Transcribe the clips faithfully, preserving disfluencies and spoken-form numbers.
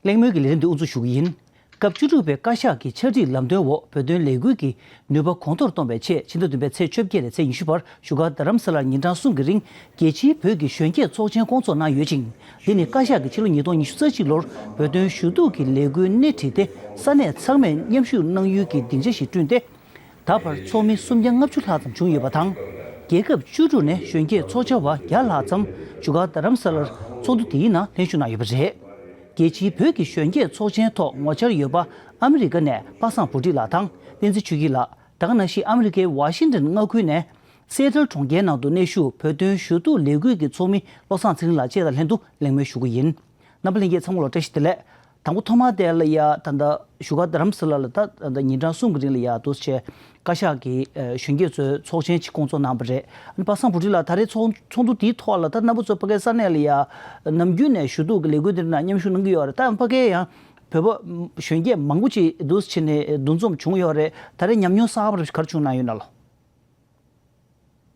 གླེང་མོལ་གྱི་ལས་རིམ་འདི་དབུ་འཛུགས་ཞུ་གི་ཡིན། སྐབས་བཅུ་དྲུག་པའི་བཀའ་ཤག་གི་ཕྱག་བྲིས་ལམ་སྟོན་འོག་བོད་དོན་ལས་འགུལ་གྱི་ནུས་པ་གོང་མཐོར་གཏོང་བའི་ཆེད་ཕྱི་ཟླ་བདུན་པའི་ཚེས་བཅོ་བརྒྱད་ནས་ཚེས་ཉི་ཤུ་བར་བཞུགས་སྒར་རྡ་རམ་ས་ལར་ཉིན་གྲངས་གསུམ་གྱི་རིང་རྒྱལ་སྤྱིའི་བོད་ཀྱི་གཞོན་སྐྱེས་ཚོགས་ཆེན་བསྐོང་ཚོགས་གནང་ཡོད་ཅིང་། འདི་ནི་བཀའ་ཤག་གིས་ཕྱི་ལོ་ཉིས་སྟོང་ཉི་ཤུ་རྩ་གཅིག་ལོར་བོད་དོན་ཞུ་གཏུག་གི་ལས་འགུལ་སྣེ་ཁྲིད་དེ་ས་གནས་ཚང་མས་མཉམ་ཞུགས་གནང་ཡུལ་གྱི་སྡིངས་ཆ་ཞིག་བསྐྲུན་ཏེ། ད་བར་ཚོགས་མི་སུམ་བརྒྱ་ལྔ་བཅུ་ལྷག་ཙམ་བྱུང་ཡོད་པ་དང་། རྒྱལ་ཁབ་བཅུ་དྲུག་ནས་གཞོན་སྐྱེས་ཚོགས་བཅར་བ་བརྒྱ་ལྷག་ཙམ་བཞུགས་སྒར་རྡ་རམ་ས་ལར་ཚོགས་འདུ་དེའི་ནང་ལྷན་ཞུགས་གནང་ཡོད་པ་རེད། རྒྱལ་སྤྱིའི་བོད་ཀྱི་གཞོན་སྐྱེས་ཚོགས་ཆེན་ཐོག་ངོ་བཅར་ཡོད་པ་ཨ་མི་རི་ཀ་ནས་པ་སངས་བུ་ཁྲིད་ལགས་དང་བསྟན་འཛིན་ཆོས་སྐྱིད་ལགས། ད་ག་ནང་བཞིན་ཨ་མི་རི་ཀའི་ཝ་ཤིང་ཏན་མངའ་ཁུལ་ནས་སེ་ཊལ་གྲོང་ཁྱེར་ནང་དུ་གནས་བཞུགས་བོད་དོན་ཞུ་གཏུག་ལས་འགུལ་གྱི་ཚོགས་མི་བློ་བཟང་ཚེ་རིང་ལགས་བཅས་དང་ལྷན་དུ་གླེང་མོལ་ཞུ་གི་ཡིན། རྣམ་པ་ལྷན་རྒྱས་ཚང་མ་ལ་བཀྲ་ཤིས་བདེ་ལེགས། དང་པོ་ཐོག་མར་དེ་ལ་ཡ་ད་ལྟ་བཞུགས་སྒར་རྡ་རམ་ས་ལ་ལ་ད་ད་ལྟ་ཉིན་གྲངས་གསུམ་གྱི་རིང་ལ་ཡ་འདུག་སེ་བཀའ་ཤག་གིས་ཨ་གཞོན་སྐྱེས་ཚོའི་ཚོགས་ཆེན་ཅིག་བསྐོང་ཚོགས་གནང་བ་རེད། ཨ་ནི་པ་སངས་བུ་ཁྲིད་ལགས། ད་རེས་ཚོགས་ཚོགས་འདུ་དེའི་ཐོག་ལ་ད་རྣམ་པ་ཚོ་ཕ་གིའི་ས་གནས་ལ་ཡ་ནམ་རྒྱུན་ནས་ཞུ་གཏུག་གི་ལས་འགུལ་འདི་ནང་མཉམ་ཞུགས་གནང་གི་ཡོད་རེད། ད་ཕ་གིའི་ཡང་བོད་པ་གཞོན་སྐྱེས་མང་པོ་ཅིག་འདུག་སེ་བྱས་ནས་འདུ་འཛོམས་བྱུང་ཡོད་རེད། ད་རེས་ཉམས་མྱོང་གསར་པ་རེ་ག་རེ་བྱུང་གནང་ཡོད་ན་ལོ།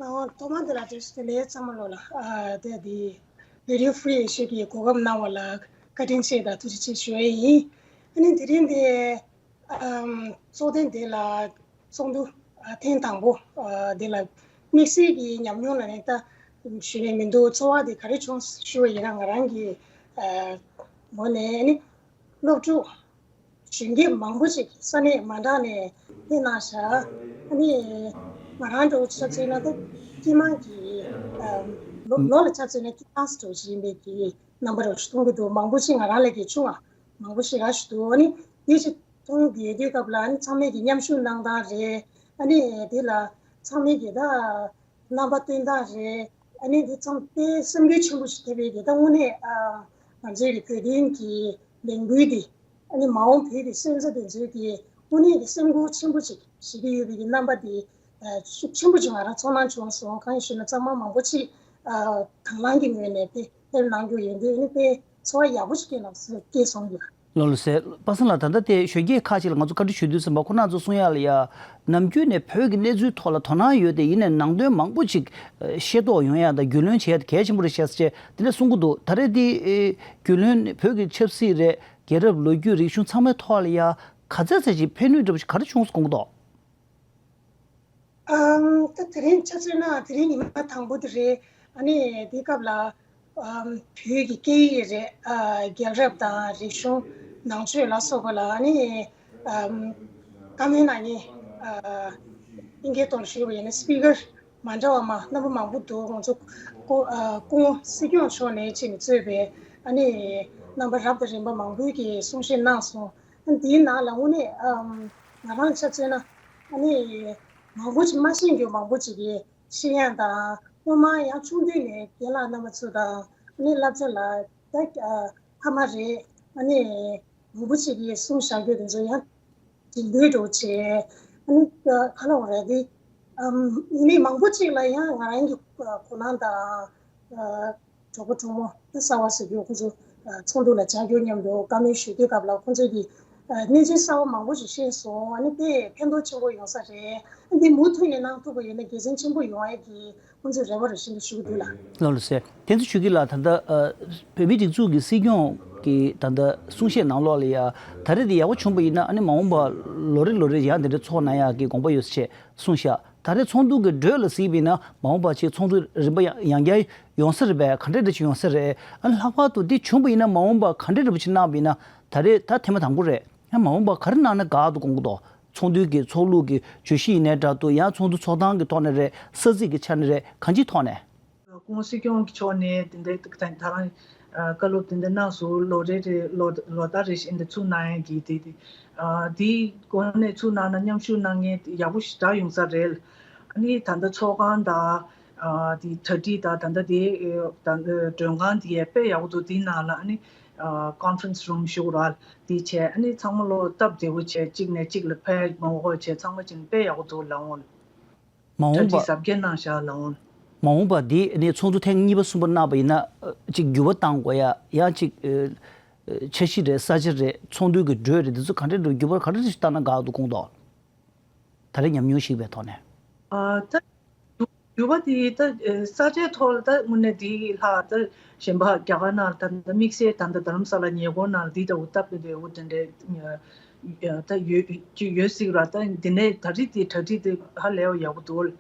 ཨོ། ཐོག་མ་དེ་ལ་བཀྲ་ཤིས་བདེ་ལེགས་ཚང་མ་ལོ་ལ། ཨ་དེ་དེ་Radio Free Asia གི་གོ་སྐབས་གནང་བ་ལ་བཀའ་དྲིན་ཆེ་དང་ཐུགས་རྗེ་ཆེ་ཞུ་ཡས་ཡིན། ཨ་ནི་དེ་རིང་དེ་ཨམ་ཚོགས་ཐེངས་དེ་ལ་ཚོགས་འདུ་ཨ་ཐེངས་དང་པོ་ཨ་དེ་ལ་དམིགས་བསལ་གྱི་ཉམས་མྱོང་ལ་ནི་ད་ཞུ་ཡས་མི་འདུག་ཚོར་བ་དེ་ག་རེ་བྱུང་ཞུ་བ་ཡིན་ན། ང་རང་གི་ཨ་ངོས་ནས་ནི་སློབ་ཕྲུག་གཞོན་སྐྱེས་མང་པོ་ཞིག་ས་གནས་མ་འདྲ་ནས་སླེབས་གནང་ཤག་ཨ་ནི་ང་རང་འདྲ་བོ་ཆ་མཚོན་ན་ད་སྤྱི་དམངས་ཀྱི་ཨམ་ལོ་ལོ་ལ་ཆ་མཚོན་ན་སྤྱི་དམངས་འདྲ་བོ་ཞིག་ཡིན་པའི་གི་རྣམ་པ་འདྲ་བོ་ཞིག་མཐོང་གི་འདུག་མང་པོ་ཞིག་ང་རང་ལས་ཀྱི་ཆུང་བ་མང་པོ་ཞིག་ར་ཞིག་འདུག་ཨ་ནི་དེ་ཞིག་མཐོང་གི་ཡོད་དུས་སྐབས་ལ་ཨ་ནི་ཚང་མས་ཀྱི་མཉམ་ཞུགས་གནང་སྟངས་རེད། ཨ་ནི་དེ་ལ་ཚང་མས་ཀྱི་ད་རྣམ་པ་སྟོན་སྟངས་རེད། ཨ་ནི་འདི་ཚང་དཔེ་སེམས་འགུལ་ཆེན་པོ་ཞིག་ཐེབས་པའི་གི་ད་དངོས་གནས་ཨ་ང་ཚོའི་གི་བོད་དོན་གྱི་ལས་འགུལ་འདི་ཨ་ནི་མ་འོངས་བོད་ཀྱི་སོན་རྩ་དེ་ཚོའི་གི་དངོས་གནས་ཀྱི་སེམས་ཁུར་ཆེན་པོ་ཞིག་བྱེད་ཀྱི་ཡོད་པའི་གི་རྣམ་པ་འདི་ཨ་ཤུགས་ཆེན་པོ་ཞིག་ང་རང་ཚོར་སྣང་བྱུང་སོང་། གང་ཡིན་ཞུ་ན་ཚང་མ་མང་པོ་ཅིག་ཨ་དང་བླངས་ཀྱི་ངོས་ནས་དེ་སླེབས་གནང་རྒྱུ་ཡིན་དུས་ཨ་ནི་དཔེ་ཚོར་བ་ཡག་པོ་ཞིག་སྐྱེས་ལ་སྐྱེས་སོང་ཡོད། ལགས་ལགས་སེ། པ་སངས་ལགས། ད་ལྟ་དེ་གཞོན་སྐྱེས་ཁག་ཅིག་ལ་ང་ཚོ་བཀའ་འདྲི་ཞུ་དུས་ཙམ་པ་ཁོ་རང་ཚོ་གསུང་ཡག་ལ་ཡ། ནམ་རྒྱུན་ནས་བོད་ཀྱི་གནས་ཚུལ་ཐོག་ལ་དོ་སྣང་ཡོད་དེ་ཡིན་ནའི་ནང་དོན་མང་པོ་ཅིག་ཤེས་རྟོགས་ཡོང་ཡག་དང་རྒྱུས་ལོན་བྱེད་ཡག་དེ་གལ་ཆེན་པོ་རེད་ཤག་ཟེར་བྱས་དེ་འདྲ་གསུང་གི་འདུག་ད་རེས་དེ་རྒྱུས་ལོན་བོད་ཀྱི་ཆབ་སྲིད་རེད། རྒྱལ་རབས་ལོ་རྒྱུས། རིག་གཞུང་ཚང་མའི་ཐོག་ལ་ཡ་ག་ཚད་ཙམ་ཅིག་ཕན་ནུས་འདྲ་པོ་ཞིག་ག་རེ་བྱུང་སོང་གསུང་གི་འདུག་ཨམ། ད་དེ་རིང་ཆ་མཚོན་ན་དེ་རིང་ཉི་མ་དང་པོ་དེ་རེད། ཨ་ནི་དེའི་སྐབས་ལ་ཨམ་བོད་ཀྱི་སྐད་ཡིག་རེད། ཨ་རྒྱལ་རབས་དང་རིག་གཞུང་ནང་ཆོས་ལ་སོགས་པ་ལ་ཨ་ནི་ཨམ་བཀའ་མོལ་གནང་མཁན་ཨ་ཨིན་སྐད་ཐོག་ལ་ཞུས་པ་ཡིན་ན་སི་པི་ཀར་མ་འདྲ་བ་མ་རྣམ་པ་མང་པོ་འདུག་ང་ཚོ་སྐུ་ཨ་སྐུ་ངོ་སྲིད་སྐྱོང་མཆོག་ནས་ཕྱིན་ནས་གཙོས་པའི་ཨ་ནི་རྣམ་པ་རབ་དང་རིམ་པ་མང་པོས་ཀྱིས་གསུང་བཤད་གནང་སོང་། ཨ་ནི་དེའི་ནང་ལ་དངོས་གནས་ཨམ་ང་རང་ཆ་མཚོན་ན་ཨ་ནི་མང་པོ་ཅིག་མ་ཤེས་རྒྱུ་མང་པོ་ཅིག་གིས་ཤེས་ཡག་དང་སྔོན་མ་ཡང་ཆུང་དུས་ནས་རྒན་ལགས་རྣམ་པ་ཚོ་དང་ཨ་ནི་བསླབ་བྱ་ལ་ད་ཨ་ཕ་མ་རེད། ཨ་ནི་མང་པོ་ཅིག་གིས་གསུངས་བཞག་རྒྱུ་དེ་ཚོ་ཡང་དྲན་འདུན་འདྲ་བོ་བྱས། ཨ་ནི་ག་ལ་འོ་རེད་དེ་ཨམ་ཡིན་ནའི་མང་པོ་ཅིག་ལ་ཡང་ང་རང་གི་གོ་ནང་དང་གྲོགས་པོ་གྲོགས་མོ་གསར་པ་ཟེར་རྒྱུ་ཁོ་ཚོ་ཚོགས་འདུ་ལ་བཅར་རྒྱུ་མཉམ་དུ་བཀའ་མོལ་ཞུ་དུས་སྐབས་ལ་ཁོ་ཚོས་ཀྱི་གནས་ཚུལ་གསར་པ་མང་པོ་ཞིག་ཤེས་སོང་། ཨ་ནི་དཔེ་ཕན་ཐོགས་ཆེན་པོ་ཡོང་ས་རེད། ཨ་འདི་མུ་མཐུད་ནས་གནང་ཐུབ་པ་ཡོད་ན་དགེ་མཚན་ཆེན་པོ་ཡོང་ཡས་ཀྱི་ཁོ་ཚོས་རེ་བ་རེ་བཞིན་དུ་ཞུ་གི་འདུག་ལགས། ལགས་ལགས་སེ། དེ་ཚོ་ཞུ་གི་ལ་ད་ལྟ་བོད་མིའི་སྒྲིག་འཛུགས་ཀྱི་སྲིད་སྐྱོང་གི་ད་ལྟ་གསུང་བཤད་ནང་ལོགས་ལ་ཡ་ད་རེས་དེ་ཡག་པོ་བྱུང་པ་ཡིན་ན་ཨ་ནི་མ་འོངས་པ་ལོ་རེ་ལོ་རེ་ཡང་དེ་འདྲ་ཚོགས་གནང་ཡག་གི་དགོངས་པ་ཡོད་ཟེར་བྱས་གསུངས་ཤག་ད་རེས་ཚོགས་འདུ་གི་འགྲོས་ལ་གཟིགས་པ་ཡིན་ན་མ་འོངས་པ་ཅིག་ཚོགས་འདུ་རིམ་པ་ཡང་ཡང་བསྐྱར་ཡོང་ས་རེད་པས། ག་འདྲ་འདྲ་ཅིག་ཡོང་ས་རེད། ཨ་ནི་ལྷག་པར་དུ་འདི་བྱུང་པ་ཡིན་ན་མ་འོངས་པ་ག་འདྲ་འདྲ་པོ་ཅིག་གནང་པ་ཡིན་ན་ད་རེས་ད་ཐེངས་མ་དང་པོ་རེད། ཡང་མ་འོངས་པ་ག་རེ་གནང་ན་དགའ་འདུག་དགོངས་ཀྱི་འདུག་ཚོགས་འདུའི་གི་ཚོགས་ལུགས་ཀྱི་བརྗོད་གཞི་ཡིན་ནའི་འདྲ་འདུག་ཡང་ཚོགས་འདུ་ཚོགས་སྟངས་ཀྱི་ཐོག་ནས་རེད། ས་ཚིགས་ཀྱི་ཆ་ནས་རེད། གང་ཅིའི་ཐོག་ནས། སྐུ་ངོ་སྲིད་སྐྱོང་གི་ཕྱོགས་ནས་དེ་འདྲའི་ད་ད་རང་བཀའ་སློབ་དེ་འདྲ་གནང་སོང་། ལོ་རེ་རེ་ལོ་ལོ་ལྟར་རེ་བཞིན་དུ་ཚུགས་གནང་ཡས་ཀྱི་དེ་དེ་དེའི་སྒོ་ནས་ཚུགས་གནང་ན་མཉམ་ཞུགས་གནང་མཁན་ཡག་པོ་ཞེ་དྲག་ཡོང་ས་རེད། ཨ་ནི་ད་ལྟ་ཚོགས་ཁང་དང་དེ་གྲ་སྒྲིག་དང་ད་ལྟ་དེ་ད་མགྲོན་ཁང་དེ་ཡས་དཔེ་ཡག་པོ་འདུག་དེའི་ནང་ལ་ཨ་ནི་conference room ཞུ་ར་དེ་བྱས་ཨ་ནི་ཚང་མ་ལོ་སྟབས་བདེ་པོ་བྱས་གཅིག་ནས་གཅིག་ལ་ཕར་མ་འོག་བྱས་ཚང་མ་ཅིག་དཔེ་ཡག་པོ་འདུག་ལགས་འོང་། མ་འོངས་པ། གྲ་སྒྲིག་གཟབ་རྒྱས་གནང་བཞག་ལགས་འོང་། མ་འོངས་པ་འདི་ནི་ཚོགས་འདུ་ཐེངས་གཉིས་པ་གསུམ་པ་གནང་བ་ཡིན་ན་ཨ་ཅིག་འགྱུར་བ་གཏང་དགོས་ཡ་ཡང་ཅིག་ཨ་ཨ་འཆར་གཞི་རེད། ས་ཆ་རེད། ཚོགས་འདུའི་གི་འགྲོས་རེད། འདི་ཚོ་ག་འདྲ་འགྲོ་འགྱུར་བ་ག་འདྲ་ཞིག་བཏང་ན་དགའ་འདུག་དགོངས་དོ། ད་རེས་ཉམས་མྱོང་ཞིག་པའི་ཐོག་ནས། ཨ་ད། འགྱུར་བ་དེ་ད་ས་ཆའི་ཐོག་ལ་ད་དངོས་གནས་དེ་ལྷག་ད་གཞན་པ་རྒྱ་གར་ནང་ད་ད་དམིགས་བསལ་ད་ད་རྡ་རམ་ས་ལ་ཉེ་འཁོར་ནང་ལ་དེ་ལྟ་བུ་སྟབས་བདེ་བོ་དེ་འདྲའི་ད་ཡོད་ཅིག་ཡོད་སྲིད་ར། ད་དེ་ནས་ད་རེས་དེ་གྲ་སྒྲིག་དེ་ཧ་ལས་པ་ཡག་པོ་འདུག་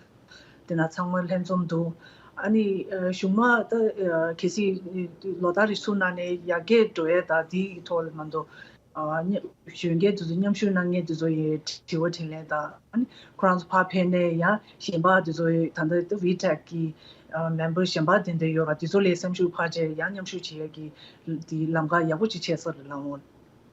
དེ་ན་ཚང་མ་ལྷན་འཛོམས་འདུག་ཨ་ནི་གཞུག་མ་ད་གལ་སྲིད་ལོ་ལྟར་རེ་ཟུང་ནང་ནས་ཡར་རྒྱས་འགྲོ་ཡས་ད་དེའི་ཐོག་ལ་མ་གཏོགས། ཨ་མཉམ་གཞོན་སྐྱེས་དེ་ཚོ་མཉམ་ཞུགས་གནང་མཁན་དེ་ཚོ་ཡི་དྲི་བ་དྲིས་ལན་དང་། ཨ་ནི་ཁོ་རང་ཚོ་ཕར་ཕེབས་ནས་ཡང་གཞན་པ་དེ་ཚོ་ཡི་ད་ལྟ་ཝི་ཊེག་གི་ཨ་མེམ་བར་གཞན་པ་དེ་འདྲ་ཡོད་ར། དེ་ཚོ་ལ་སེམས་ཤུགས་འཕར་བྱས་ཡང་མཉམ་ཞུགས་བྱེད་ཡག་གི་དེ་ལམ་ཁ་ཡག་པོ་ཅིག་ཆགས་ས་རེད་ལགས་འོང་།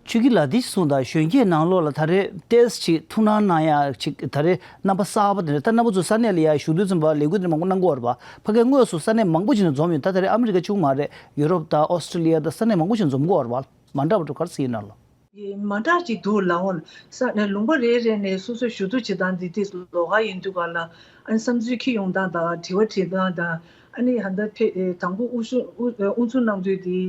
ཆོས་སྐྱིད་ལགས་འདི་གསུངས་དང་། གཞོན་སྐྱེས་ནང་ལོགས་ལ་ད་རེས་ཏོག་ཙམ་ཅིག་ཐུགས་སྣང་གནང་ཡག་ཅིག་ད་རེས་རྣམ་པ་གསར་པ་དེ་འདྲ། ད་རྣམ་པ་ཚོ་ས་གནས་ལ་ཡར་བཞུགས་དུས་ཙམ་པ་ལས་འགུལ་དེ་འདྲ་མང་པོ་གནང་གི་ཡོད་རེད་པ། ཕ་གིར་དངོས་སུ་ས་གནས་མང་པོ་ཅིག་ནས་འཛོམས་ཡོད། ད་ད་རེས་ཨ་མི་རི་ཀ་གཅིག་པུ་མ་རེད། ཡུ་རོབ་དང་ཨོ་སི་ཀྲི་ལི་ཡ་དང་ས་གནས་མང་པོ་ཞིག་འཛོམས་ཀྱི་ཡོད་རེད་པ། མ་འདྲ་བ་འགྲོ་ག་རེ་ཟེར་ཡིན་ན་ལོ། ཡེ་མ་འདྲ་ཅིག་འདུག་ལགས་འོང་། ས་ནས་ལུང་པ་རེ་རེ་ནས་སོ་སོའི་ཞུ་གཏུག་བྱེད་སྟངས་འདི་དེ་ལོགས་ཀ་ཡིན་དུས་ག་ལ། ཨ་ནི་བསམ་ཚུལ་འཁྱེར་ཡོང་སྟངས་དང་དྲི་བ་དྲིས་སྟངས་དང་། ཨ་ནི་ཧ་ད་ཕེ་དང་པོ་དབུ་བཞུགས་དབུ་དབུ་འཛུགས་གནང་དུས་དེ་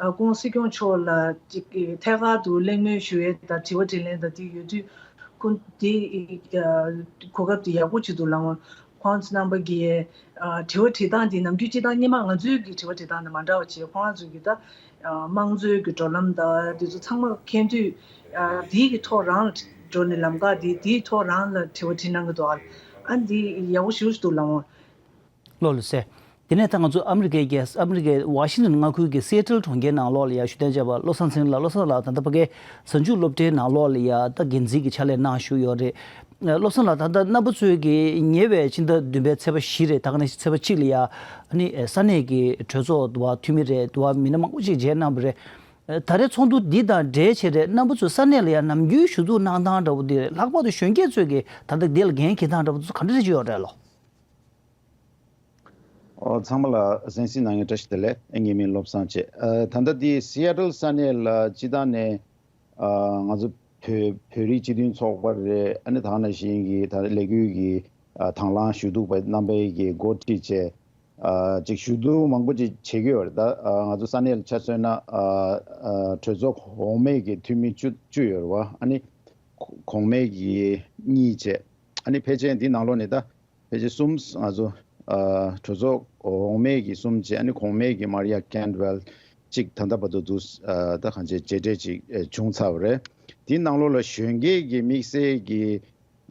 ཨ་སྐུ་ངོ་སྲིད་སྐྱོང་མཆོག་ལ་ཅིག་ཐད་ཀར་དུ་གླེང་མོལ་ཞུ་ཡས་དང་དྲི་བ་དྲིས་ལན་དང་དེ་ཡོད་དུས་ཁོ་དེ་གོ་སྐབས་དེ་ཡག་པོ་ཅིག་འདུག་ལགས་འོང་། ཁོང་ཚོ་རྣམ་པ་གིས་ཨ་དྲི་བ་དྲིས་སྟངས་དེ་ནམ་རྒྱུན་སྤྱིར་བཏང་སྔོན་མ་ང་ཚོའི་གི་དྲི་བ་དྲིས་སྟངས་དང་མ་འདྲ་བ་བྱས། ཁོང་རང་ཚོ་གི་ད་ཨ་དམངས་གཙོའི་གི་བགྲོད་ལམ་དང་དེ་ཚོ་ཚང་མ་མཁྱེན་དུས། ཨ་དེའི་གི་ཐོག་རང་ལ་འགྲོ་ནས་ལམ་ཁ་དེ་དེའི་ཐོག་རང་ལ་དྲི་བ་དྲིས་གནང་གི་འདུག་ཨ་འདི་ཡག་པོ་ཞེ་པོ་ཞིག་འདུག་ལགས་འོང་། ལགས་ལགས་སོ། དེ་ནས་ད་ང་ཚོ་ཨ་མི་རི་ཀའི་གི་ཨ་མི་རི་ཀའི་ཝ་ཤིང་ཊོན་མངའ་ཁུལ་གྱི་སི་ཨེ་ཊལ་གྲོང་ཁྱེར་ནང་ལོགས་ལ་ཡ་བཞུགས་གདན་འཇགས་པ་བློ་བཟང་ཚེ་རིང་ལགས། བློ་བཟང་ལགས་ད་ལྟ་ཕ་གིའི་གཟའ་མཇུག་སློབ་གྲྭའི་ནང་ལོགས་ལ་ཡ་ད་འགན་འཛིན་གྱི་ཕྱག་ལས་གནང་བཞུགས་ཡོད་རེད། བློ་བཟང་ལགས་ད་ལྟ་རྣམ་པ་ཚོས་ཀྱི་ཉེ་བའི་ཕྱི་ཟླ་བདུན་པའི་ཚེས་པ་བཞི་རེད། ད་ག་ནང་བཞིན་ཚེས་པ་གཅིག་ལ་ཡ་ཨ་ནི་ས་གནས་ཀྱི་གྲོས་ཚོགས་དུ་བ་འཐུས་མི་རེད་དུ་བ་མི་སྣ་མང་པོ་ཞིག་མཇལ་གནང་བ་རེད། ད་རེས་ཚོགས་འདུ་འདི་དང་འབྲེལ་བྱས་རེད། རྣམ་པ་ཚོས་ས་གནས་ལ་ཡ་ནམ་རྒྱུན་ཞུ་གཏུག་གནང་སྟངས་འདྲ་བོ་འདི་རེད། ལྷག་པར་དུ་གཞོན་སྐྱེས་ཚོས་ཀྱི་ད་ལྟ་འདི་ལ་འགན་འཁྱེར་སྟངས་འདྲ་བོ་ཚོ་ག་འདྲ་ཞིག་ཡོད་རེད་ལོ། ཨོ་ཚང་མ་ལ་གསན་གཟིགས་གནང་མཁན་བཀྲ་ཤིས་བདེ་ལེགས། ཨེ་ངའི་མིང་བློ་བཟང་བྱས། ཨ་ད་ལྟ་འདི་སི་ཨེ་ཊལ་ས་གནས་ལ་སྤྱི་བཏང་ནས་ཨ་ང་ཚོ་བོད་བོད་རིགས་སྤྱི་མཐུན་ཚོགས་པ་རེད། ཨ་ནི་ད་ག་ནང་བཞིན་གྱི་ད་ལས་འགུལ་གྱི་ཨ་དང་བླངས་ཞུ་གཏུག་པ་རྣམ་པའི་གི་འགོ་ཁྲིད་བྱས། ཨ་ཅིག་ཞུ་གཏུག་མང་པོ་ཅིག་བྱེད་ཀྱི་ཡོད་རེད། ད་ཨ་ང་ཚོ་ས་གནས་ལ་ཆ་མཚོན་ན་ཨ་ཨ་གྲོས་ཚོགས་འོག་མའི་གི་འཐུས་མི་བཅུ་བཅུ་ཡོད་རེད་བ། ཨ་ནི་གོང་མའི་གི་གཉིས་བྱས། ཨ་ནི་ཕལ་ཆེར་འདི་ནང་ལོགས་ནས་ད་ཕལ་ཆེར་གསུམ་ང་ཚོ་ཨ་གྲོས་ཚོགས་འོག་མའི་གི་གསུམ་བྱས། ཨ་ནི་གོང་མའི་གི་མར་ཡ་ཀེན་ཝེལ་གཅིག་ད་ལྟ་བར་དུ་འདུག་ཨ་ད་གང་བྱས་མཇལ་འཕྲད་ཅིག་ཨ་བྱུང་ཚར་བ་རེད། དེའི་ནང་ལོགས་ལ་གཞོན་སྐྱེས་ཀྱི་དམིགས་བསལ་གྱི་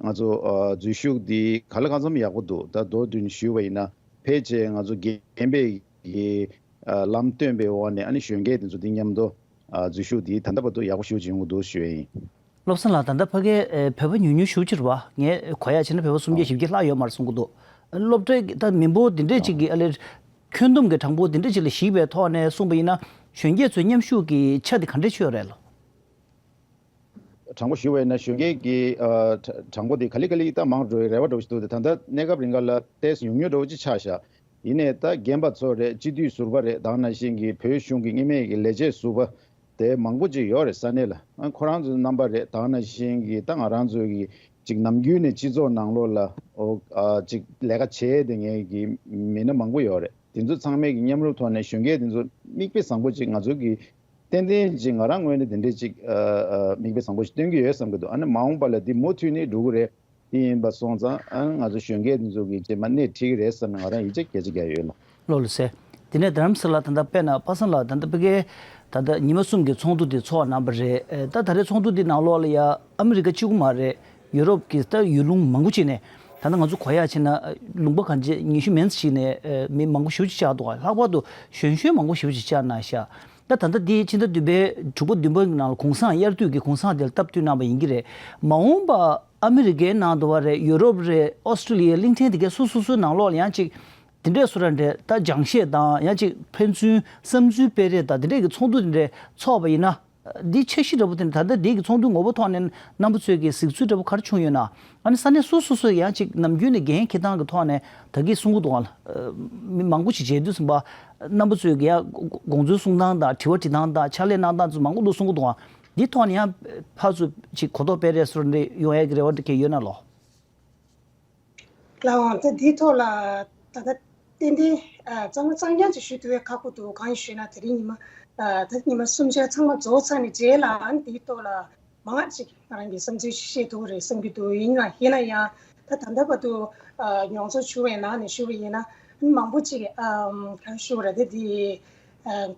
ང་ཚོ་ཨ་འཛུལ་ཞུགས་འདི་ག་ལ་གང་འཚམ་ཡག་པོ་འདུག་ད་མདོར་བསྡུས་ནས་ཞུས་པ་ཡིན་ན་ཕལ་ཆེར་ང་ཚོ་རྒན་པའི་གི་ཨ་ལམ་སྟོན་པའི་འོག་ནས་ཨ་ནི་གཞོན་སྐྱེས་དེ་ཚོ་འདི་མཉམ་དུ་ཨ་འཛུལ་ཞུགས་འདི་ད་ལྟ་བར་དུ་ཡག་པོ་ཞེ་པོ་ཅིག་ཡོང་གི་འདུག་ཞུ་ཡ་ཡིན། བློ་བཟང་ལགས་ད་ལྟ་ཕ་གིར་ཨེ་བོད་པ་ཉུང་ཉུང་ཞེ་པོ་ཅིག་རེད་བ། ངས་གོ་ཡ་བྱས་ན་བོད་པ་སུམ་བརྒྱ་བཞི་བརྒྱ་ལྷག་ཡོད་མ་རེད་གསུང་གི་འདུག་སློབ་གྲྭའི་ད་མི་འབོར་འདི་འདྲས་ཅིག་གི་ཨ་ལས་ཁྱོན་བསྡོམས་ཀྱི་གྲངས་འབོར་འདི་འདྲས་ཅིག་ལ་གཞིགས་པའི་ཐོག་ནས་གསུངས་པ་ཡིན་ན་གཞོན་སྐྱེས་ཚོའི་མཉམ་ཞུགས་ཀྱི་ཆ་དེ་ག་འདྲས་ཆགས་ཡོད་རེད་ལོ། དྲང་པོ་ཞུ་བ་ཡིན་ན་གཞོན་སྐྱེས་ཀྱི་ཨ་གྲངས་འབོར་དེ་ག་ལེ་ག་ལེ་ད་མང་འགྲོ་ཡི་རེ་བ་འདྲ་བོ་ཞིག་འདུག་དེ་ད་ལྟ་གནས་སྐབས་རིང་ག་ལ་ཏོག་ཙམ་ཉུང་ཉུང་འདྲ་བོ་ཅིག་ཆགས་ཤག་ཡིན་ནའི་ད་རྒན་པ་ཚོ་རེད། སྤྱི་འཐུས་ཟུར་པ་རེད། ད་ག་ནང་བཞིན་གྱི་བོད་གཞུང་གི་སྔོན་མའི་གི་ལས་བྱེད་ཟུར་པ་དེ་མང་པོ་ཅིག་ཡོད་རེད་ས་གནས་ལ། ཨ་ཁོ་རང་ཚོའི་རྣམ་པ་རེད། ད་ག་ནང་བཞིན་གྱི་ད་ང་རང་ཚོའི་གི་ཅིག་ནམ་རྒྱུན་ནས་སྤྱི་ཚོགས་ནང་ལོགས་ལ་ཨོ་ཨ་ཅིག་ལས་ཀ་བྱས་བསྡད་མཁན་གྱི་མི་སྣ་མང་པོ་ཡོད་རེད། དེ་ཚོ་ཚང་མས་ཀྱི་མཉམ་རུབ་ཐོག་ནས་གཞོན་སྐྱེས་དེ་ཚོ་མིག་དཔེ་བཟང་པོ་ཅིག་ང་ཚོ་གི་ཏན་ཏན་ཅིག་ང་རང་ངོས་ནས་དེ་འདྲས་ཅིག་ཨ་ཨ་མིག་དཔེ་བཟང་པོ་ཞིག་སྟོན་གྱི་ཡོད་བསམ་གྱི་འདུག་ཨ་ནི་མ་འོངས་པ་ལ་འདི་མུ་མཐུད་ནས་འགྲོ་གི་རེད། དེ་ཡིན་པ་སོང་ཙང་ཨ་ང་ཚོ་གཞོན་སྐྱེས་འདི་ཚོ་གི་རྗེས་མ་སྣེ་ཁྲིད་ཀྱི་རེད་བསམ་ནས་ང་རང་ཡིད་ཆེས་སྐད་ཆ་རྒྱག་ཡོད་ལོ། ལོ་ལོ་ཟེར། དེ་ནས་རྡ་རམ་ས་ལ་ད་ལྟ་དཔེར་ན་པ་སངས་ལགས་ད་ལྟ་ཕ་གིའི་ད་ལྟ་ཉི་མ་གསུམ་གྱི་ཚོགས་འདུ་དེ་ཚོགས་གནང་བ་རེད། ད་ད་རེས་ཚོགས་འདུ་འདི་ནང་ལོགས་ལ་ཡ་ཨ་མི་རི་ཀ་གཅིག་པུ་མ་རེད། ཡུ་རོབ་ཀྱི་ད་ཡུལ་ལུང་མང་པོ་ཅིག་ནས་ད་ལྟ་ང་ཚོ་གོ་ཡག་བྱས་ན་ལུང་པ་གང་ཅི་ཉི་ཤུ་མན་ཙམ་ཞིག་ནས་མི་མང་པོ་ཞེ་པོ་ཅིག་བཅར་འདུག་ལྷག་པར་དུ་གཞོན་གཞོན་མང་པོ་ཞེ་པོ་ཅིག་བཅར་གནང་ཤག་ད་ད་ལྟ་འདི་ཕྱི་ཟླ་བདུན་པའི་དྲུག་པ་བདུན་པ་གི་ནང་ལ་གུང་སེང་དབྱར་དུས་ཀྱི་གུང་སེང་དེ་ལ་སྟབས་བསྟུན་གནང་བ་ཡིན་གྱི་རེད། མ་འོངས་པ་ཨ་མི་རི་ཀའི་ནང་དུ་བ་རེད། ཡུ་རོབ་རེད། ཨོ་སི་ཀྲི་ལི་ཡའི་གླིང་ཕྲན་དེ་གའི་སོ་སོ་སོའི་ནང་ལོགས་ལ་ཡང་ཅིག་དེ་འདྲས་སུ་ར་འདྲས་ད་སྦྱང་བཤད་དང་ཡང་ཅིག་ཕན་ཚུན་བསམ་ཚུལ་སྤེལ་རེས་དང་དེ་འདྲས་ཀྱི་ཚོགས་འདུ་དེ་འདྲས་ཚོགས་པ་ཡིན་ན། འདི་འཆར་གཞི་འདྲ་པོ་དེ་ནི་ད་ལྟ་འདི་གི་ཚོགས་འདུ་ངོ་བོ་ཐོག་ནས་རྣམ་པ་ཚོས་ཀྱི་གཟིགས་ཚུལ་འདྲ་པོ་ག་རེ་བྱུང་ཡོད་ན། ཨ་ནི་ས་གནས་སོ་སོ་སོས་ཡང་ཅིག་ནམ་རྒྱུན་ནས་འགན་འཁྱེར་སྟངས་ཀྱི་ཐོག་ནས་ད་གིན་གསུང་གི་འདུག་ཨ། མི་མང་པོ་ཞིག་མཇལ་དུས་ཙམ་པ་རྣམ་པ་ཚོས་ཀྱི་ཡང་དགོངས་ཚུལ་གསུང་སྟངས་དང་དྲི་བ་དྲི་སྟངས་དང་ཕྱག་ལས་གནང་སྟངས་ཚོ་མང་པོ་འདུག་གསུང་གི་འདུག་ཨ། འདི་ཐོག་ནས་ཡང་ཕར་ཚུར་ཅིག་གོ་རྟོགས་སྤེལ་རེས་སོར་འདྲ་ཡོང་ཡས་ཀྱི་རེ་བ་འདྲ་གང་ཡོད་ན་ལོ། ལགས་འོང་། ད་འདིའི་ཐོག་ལ་ད་ལྟ་ཏན་ཏན་ཨ་གཙང་མ་གཙང་རྐྱང་ཅིག་ཞུ་ཐུབ་པའི་ཁག་པོ་འདུག་གང་ཡིན་ཞུས་ན་དེ་རིང་ཉི་མ་ཨ་ད་ཉི་མ་གསུམ་ཆར་ཚང་མ་རྫོགས་ཚར་ནས་རྗེས་ལ་ཨ་ནི་འདིའི་ཐོག་ལ་མང་ང་ཅིག་ང་རང་གི་བསམ་ཚུལ་ཞིག་བཤད་ཐུབ་ཀྱི་རེད་བསམ་གྱི་འདུག་ཡིན་ན་ཡིན་ན་ཡང་ ད་ད་ལྟ་བར་དུ་ཨ་མྱོང་ཚོར་བྱུང་བའི་ནང་ནས་ཞུ་བ་ཡིན་ན། མང་པོ་ཅིག་ཨམ་གང་ཞུ་བ་རེད་དེ། དེ་ཨ་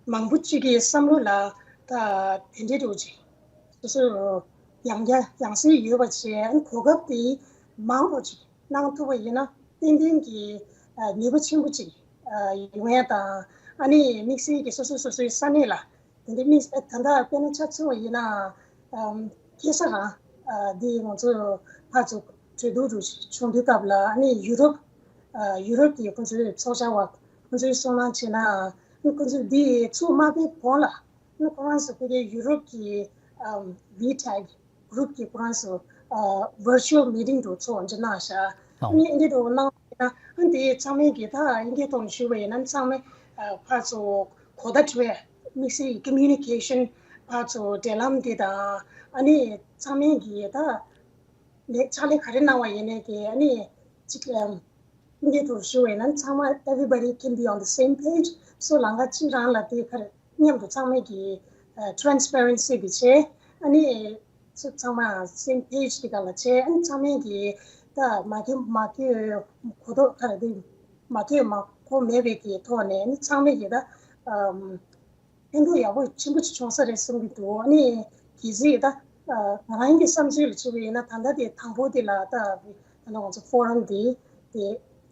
མང་པོ་ཅིག་གི་བསམ་བློ་ལ་ད་དེ་འདྲའི་འགྲོ་ཅིག་སོ་སོ་ཡང་བསྐྱར་ཡང་སེ་ཡོད་པ་བྱས། ཨ་གོ་སྐབས་དེ་མང་རུ་ཅིག་གནང་ཐུབ་པ་ཡིན་ན། ཏན་ཏན་གྱི་ཨ་ནུས་པ་ཆེན་པོ་ཅིག་ཨ་ཡོང་ཡ་དང་། ཨ་ནི་དམིགས་བསལ་གྱི་སོ་སོ་སོ་སོའི་ས་གནས་ལ། དེ་འདྲའི་དམིགས། ད་ལྟ་དཔེར་ན་ཆ་མཚོན་པ་ཡིན་ན། ཨམ་ཁ་སང་རང་ཨ་འདི་ང་ཚོ་ཕར་ཚུར་གྲོས་བསྡུར་རུ་བྱུང་དུས་སྐབས་ལ། ཨ་ནི་ཡུ་རོབ་ཨ་ཡུ་རོབ་ཀྱི་ཁོང་ཚོའི་ཚོགས་བཅར་བ་ཁོང་ཚོའི་གསུང་གནང་བྱས་ན། ཨ་ནི་ཁོང་ཚོས་འདི་ཚུགས་མ་ཕེབས་གོང་ལ། ཨ་ནི་ཁོ་རང་ཚོ་ཕ་གིའི་ཡུ་རོབ་ཀྱི་ཨམ་ཝི་ཊེག་གུ་རུབ་ཀྱི་ཁོ་རང་ཚོ་ཨ་ཝར་ཅུ་ཨལ་མི་ཊིང་འདྲ་ཚོགས་འདྲ་གནང་ཤག་ཨ་ནི་འདི་འདྲ་གནང་ན། ཨ་ནི་དེ་ཚང་མས་ཀྱི་ད་ཨིན་སྐད་ཐོག་ནས་ཞུས་པ་ཡིན་ན། ཚང་མས་ཨ་ཕར་ཚུར་གོ་བརྡ་སྤྲོད། དམིགས་བསལ་གྱི་ཀོ་མུ་ནི་ཀེ་ཤན་ཕར་ཚུར་འབྲེལ་ལམ་འདི་དང་། ཨ་ནི་ཚང་མས་ཀྱི་ད་ལས་ཕྱག་ལས་ག་རེ་གནང་བ་ཡིན་ནའི་ཀྱི། ཨ་ནི་གཅིག་ཨམ་ཨིན་སྐད་ཐོག་ཞུ་བ་ཡིན་ན། ཚང་མ་everybody can be on the same page. སོ་ལམ་ཁ་གཅིག་རང་ལ་དེ་ག་རེ་མཉམ་དུ་ཚང་མས་ཀྱི་ཨ་ཊེ་རན་སི་པེ་རེན་སི་དེ་བྱས། ཨ་ནི་ཚང་མ་སེམ་པེ་ཇི་དེ་ག་ལ་བྱས། ཨ་ནི་ཚང་མས་ཀྱི་ད་མ་འགྱོད་མ་འགྱོད་གོ་རྟོགས་ག་རེ་དེ་མ་འགྱོད་མ་གོ་མེད་པའི་གི་ཐོག་ནས། ཨ་ནི་ཚང་མས་ཀྱི་ད་ཨམ་ཕན་ཐོགས་ཡག་པོ་ཆེན་པོ་ཅིག་བྱུང་ས་རེད་བསམ་གྱི་འདུག་ཨ་ནི་གལ་སྲིད་ད་ཨ་ང་རང་གི་བསམ་ཚུལ་ལ་བྱས་པ་ཡིན་ན། ད་ལྟ་དེ་དང་པོ་དེ་ལ་ད་ད་ལྟ་ང་ཚོ་ཕོ་རམ་དེ་དེ་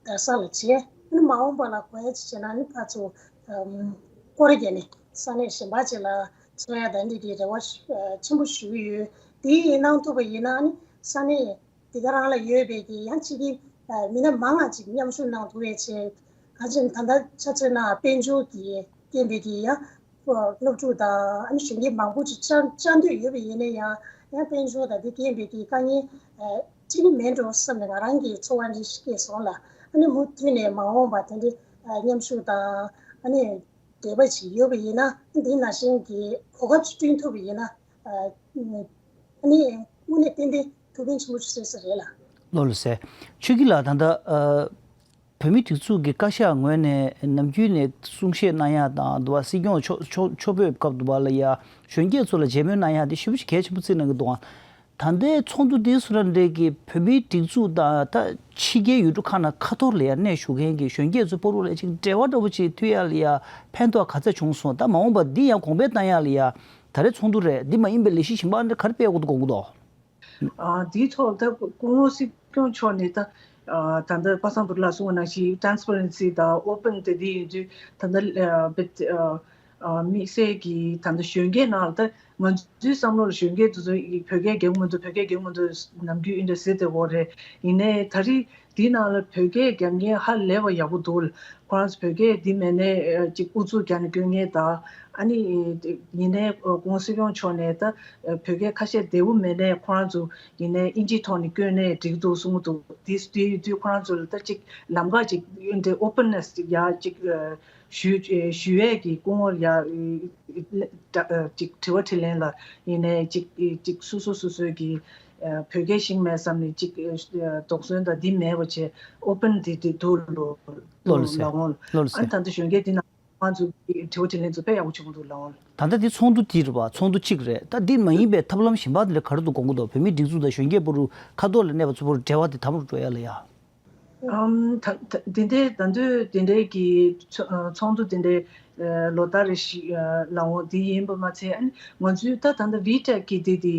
རྡ་ས་ལ་བྱས། ཨ་ནི་མ་འོངས་པ་ལ་གོ་ཡ་ཅིག་བྱས་ན། ཨ་ནི་ཕར་ཚུར་ཨམ་སྐོར་ར་བརྒྱབ་ནས་ས་གནས་གཞན་པ་ཅིག་ལ་འཚོགས་ཡ་དང་འདི་གི་རེ་བ་ཞུ་ཨ་ཆེན་པོ་ཞུ་གི་ཡོད། དེ་གནང་ཐུབ་པ་ཡིན་ན། ཨ་ནི་ས་གནས་དེ་ག་རང་ལ་ཡོད་པའི་གི་ཡང་ཕྱི་གི་ཨ་མི་སྣ་མང་ང་ཅིག་མཉམ་ཞུགས་གནང་ཐུབ་ཡ་བྱས། གང་ཅི་ད་ལྟ་ཆ་མཚོན་ན་དཔལ་འབྱོར་གྱི་རྐྱེན་པས་ཀྱི་ཡང་སློབ་ཕྲུག་དང་། ཨ་ནི་གཞོན་སྐྱེས་མང་པོ་ཅིག་བཅར་བཅར་འདོད་ཡོད་པ་ཡིན་ན་ཡང་། ཡང་དཔལ་འབྱོར་དང་དེ་རྐྱེན་པས་ཀྱི་དཀའ་ངལ་ཨ་འཕྲད་ཀྱི་མེད་འགྲོ་བསམ་ནས་ང་རང་གི་ཚོར་བ་འདི་སྐྱེས་སོང་ལ། ཨ་ནི་མུ་མཐུད་ནས་མ་འོངས་པ་དེ་འདྲའི་ཨ་མཉམ་ཞུགས་དང་། ཨ་ནི་འབྲེལ་བ་ཅིག་ཡོད་པ་ཡིན་ན། འདི་ནང་བཞིན་གྱི་གོ་སྐབས་ཅིག་བསྐྲུན་ཐུབ་པ་ཡིན་ན། ཨ་ནི་དངོས་གནས་ཏན་ཏན་ཐུགས་ཕན་ཆེན་པོ་ཞིག་གསོས་ས་རེད་ལ། ལགས་ལགས་སེ། ཆོས་སྐྱིད་ལགས། ད་ལྟ་ཨ་བོད་མིའི་སྒྲིག་འཛུགས་ཀྱི་བཀའ་ཤག་ངོས་ནས་ནམ་རྒྱུན་ནས་གསུང་བཤད་གནང་ཡག་དང་། འདུག་བ། སྲིད་སྐྱོང་མཆོག་མཆོག་མཆོག་ཕེབས་སྐབས་འདུག་བ་ལ་ཡ་གཞོན་སྐྱེས་ཚོ་ལ་མཇལ་མོལ་གནང་ཡག་དེ་ཞེ་པོ་ཞིག་གལ་ཆེན་པོ་བརྩིས་གནང་གི་འདུག་ཨང་། ད་ལྟའི་ཚོགས་འདུ་འདི་སུ་ར་འདྲའི་གི་བོད་མིའི་སྒྲིག་འཛུགས་དང་ད་ཕྱི་རྒྱལ་ཡུལ་གྲུ་ཁག་ནང་ཁ་ཐོར་ལ་ཡ་གནས་བཞུགས་མཁན་གྱི་གཞོན་སྐྱེས་ཚོའི་བར་ལ་ཅིག་འབྲེལ་བ་འདྲ་བོ་ཅིག་མཐུད་ཡག་ལ་ཡ་ཕན་ཐོགས་ག་ཚད་བྱུང་སོང་། ད་མ་འོངས་པ་འདི་ཡང་གོང་འཕེལ་བཏང་ཡག་ལ་ཡ་ད་རེས་ཚོགས་འདུ་རེད། འདི་མ་ཡིན་པའི་ལས་གཞི་གཞན་པ་འདི་ག་རེ་སྤེལ་དགོས་འདུག་དགོངས་ཀྱི་འདུག་ཨ་དེའི་ཐོག་ད་སྐུ་ངོ་སྲིད་སྐྱོང་མཆོག་ནས་ད་ཨ་ད་ལྟ་པ་སངས་བུ་ལགས་གསུངས་པ་ནང་བཞིན་ཊེ་རན་སི་པེ་རེན་སི་དང་ཨོ་པན་དེ་འདྲ་ཡིན་དུས། ད་ལྟ་ཨ་བེད་ཨ་ཨ་དམིགས་བསལ་གྱིས་ད་ལྟ་གཞོན་སྐྱེས་ནང་ལ། ད་ང་ཚོའི་བསམ་བློ་ལ་གཞོན་སྐྱེས་དེ་ཚོ་བོད་སྐད་རྒྱག་གི་མི་འདུག་བོད་སྐད་རྒྱག་གི་མི་འདུག་ནམ་རྒྱུན་ཨིན་འདྲ་ཟེར་བསྡད་ཡོད་རེད། ཡིན་ནའི་ད་རེས་འདི་ནང་ལ་བོད་སྐད་རྒྱག་མཁན་ཧ་ལས་པ་ཡག་པོ་འདུག་ཁོ་རང་ཚོ་བོད་སྐད་འདི་མེད་ནའི་ཨ་ཅིག་ཨུ་ཚུགས་རྒྱག་ནས་སྐྱོན་མཁན་དང་། ཨ་ནི་ཡིན་ནའི་ཨ་སྐུ་ངོ་སྲིད་སྐྱོང་མཆོག་ནས་ད་ཨ་བོད་སྐད་ཁ་ཤས་བདེ་པོ་མེད་ནའི་ཁོ་རང་ཚོ་ཡིན་ནའི་ཨིན་ཇིའི་ཐོག་ནས་སྐྱོན་ནའི་འགྲིག་འདུག་གསུང་གི་འདུག་དེ་དེ་ཡིན་དུས་ཁོ་རང་ཚོ་ལ་ད་ཅིག་ལམ་ཁ་ཅིག་ཨིན་འདྲ་ཨོ་པན་ནེ་སི་ཅིག་ཡ་ཅིག་ཨ་ཞུ་ཨ་ཞུ་ཡས་ཀྱི་སྐུ་ངོ་ཡ་ཨ་ཨ་ཅིག་དྲི་བ་དྲིས་ལན་ལ་ཡིན་ནའི་ཅིག་ཨ་ཅིག་སོ་སོ་སོ་སོའི་གི་ཨ་བོད་སྐད་ཤེས་ཀྱི་མེད་བསམ་ནས་ཅིག་ཨ་དོགས་ཟོན་དང་འདི་མེད་པ་བྱས། ཨོ་པན་འདི་འདི་འདུག་ལོ་ལོ་ལགས་ལགས་འོང་། ལགས་ལགས་ཨ་ནི་ད་ལྟ་གཞོན་སྐྱེས་འདི་ནང་ང་ཚོ་གི་དྲི་བ་དྲིས་ལན་ཚོ་དཔེ་ཡག་པོ་བྱུང་འདུག་ལགས་འོང་། ད་ལྟ་འདི་ཚོགས་འདུ་དེ་རེད་པ། ཚོགས་འདུ་གཅིག་རེད། ད་འདི་མ་ཡིན་པའི་ཐབས་ལམ་གཞན་པ་དེ་ལ་ག་རེ་འདུག་དགོངས་ཀྱི་འདུག་བོད་མིའི་སྒྲིག་འཛུགས་དང་གཞོན་སྐྱེས་བར་དུ་ཁ་ཐོར་ལ་གནས་པ་ཚོ་བར་འབྲེལ་བ་དེ་དམ་རུ་འགྲོ་ཡ་ལ་ཡ། ཨམ་ད་ད་འདི་འདྲའི་ད་དུང་འདི་འདྲའི་གི་ཚོགས་འདུ་འདི་འདྲའི་ལོ་ལྟར་རེ་ཞིག་ལ་འོང་འདི་ཡིན་པ་མ་ཚད། ཨ་ནི་ང་ཚོའི་ད་ད་ལྟ་ཝི་ཊེག་གི་འདི་འདི་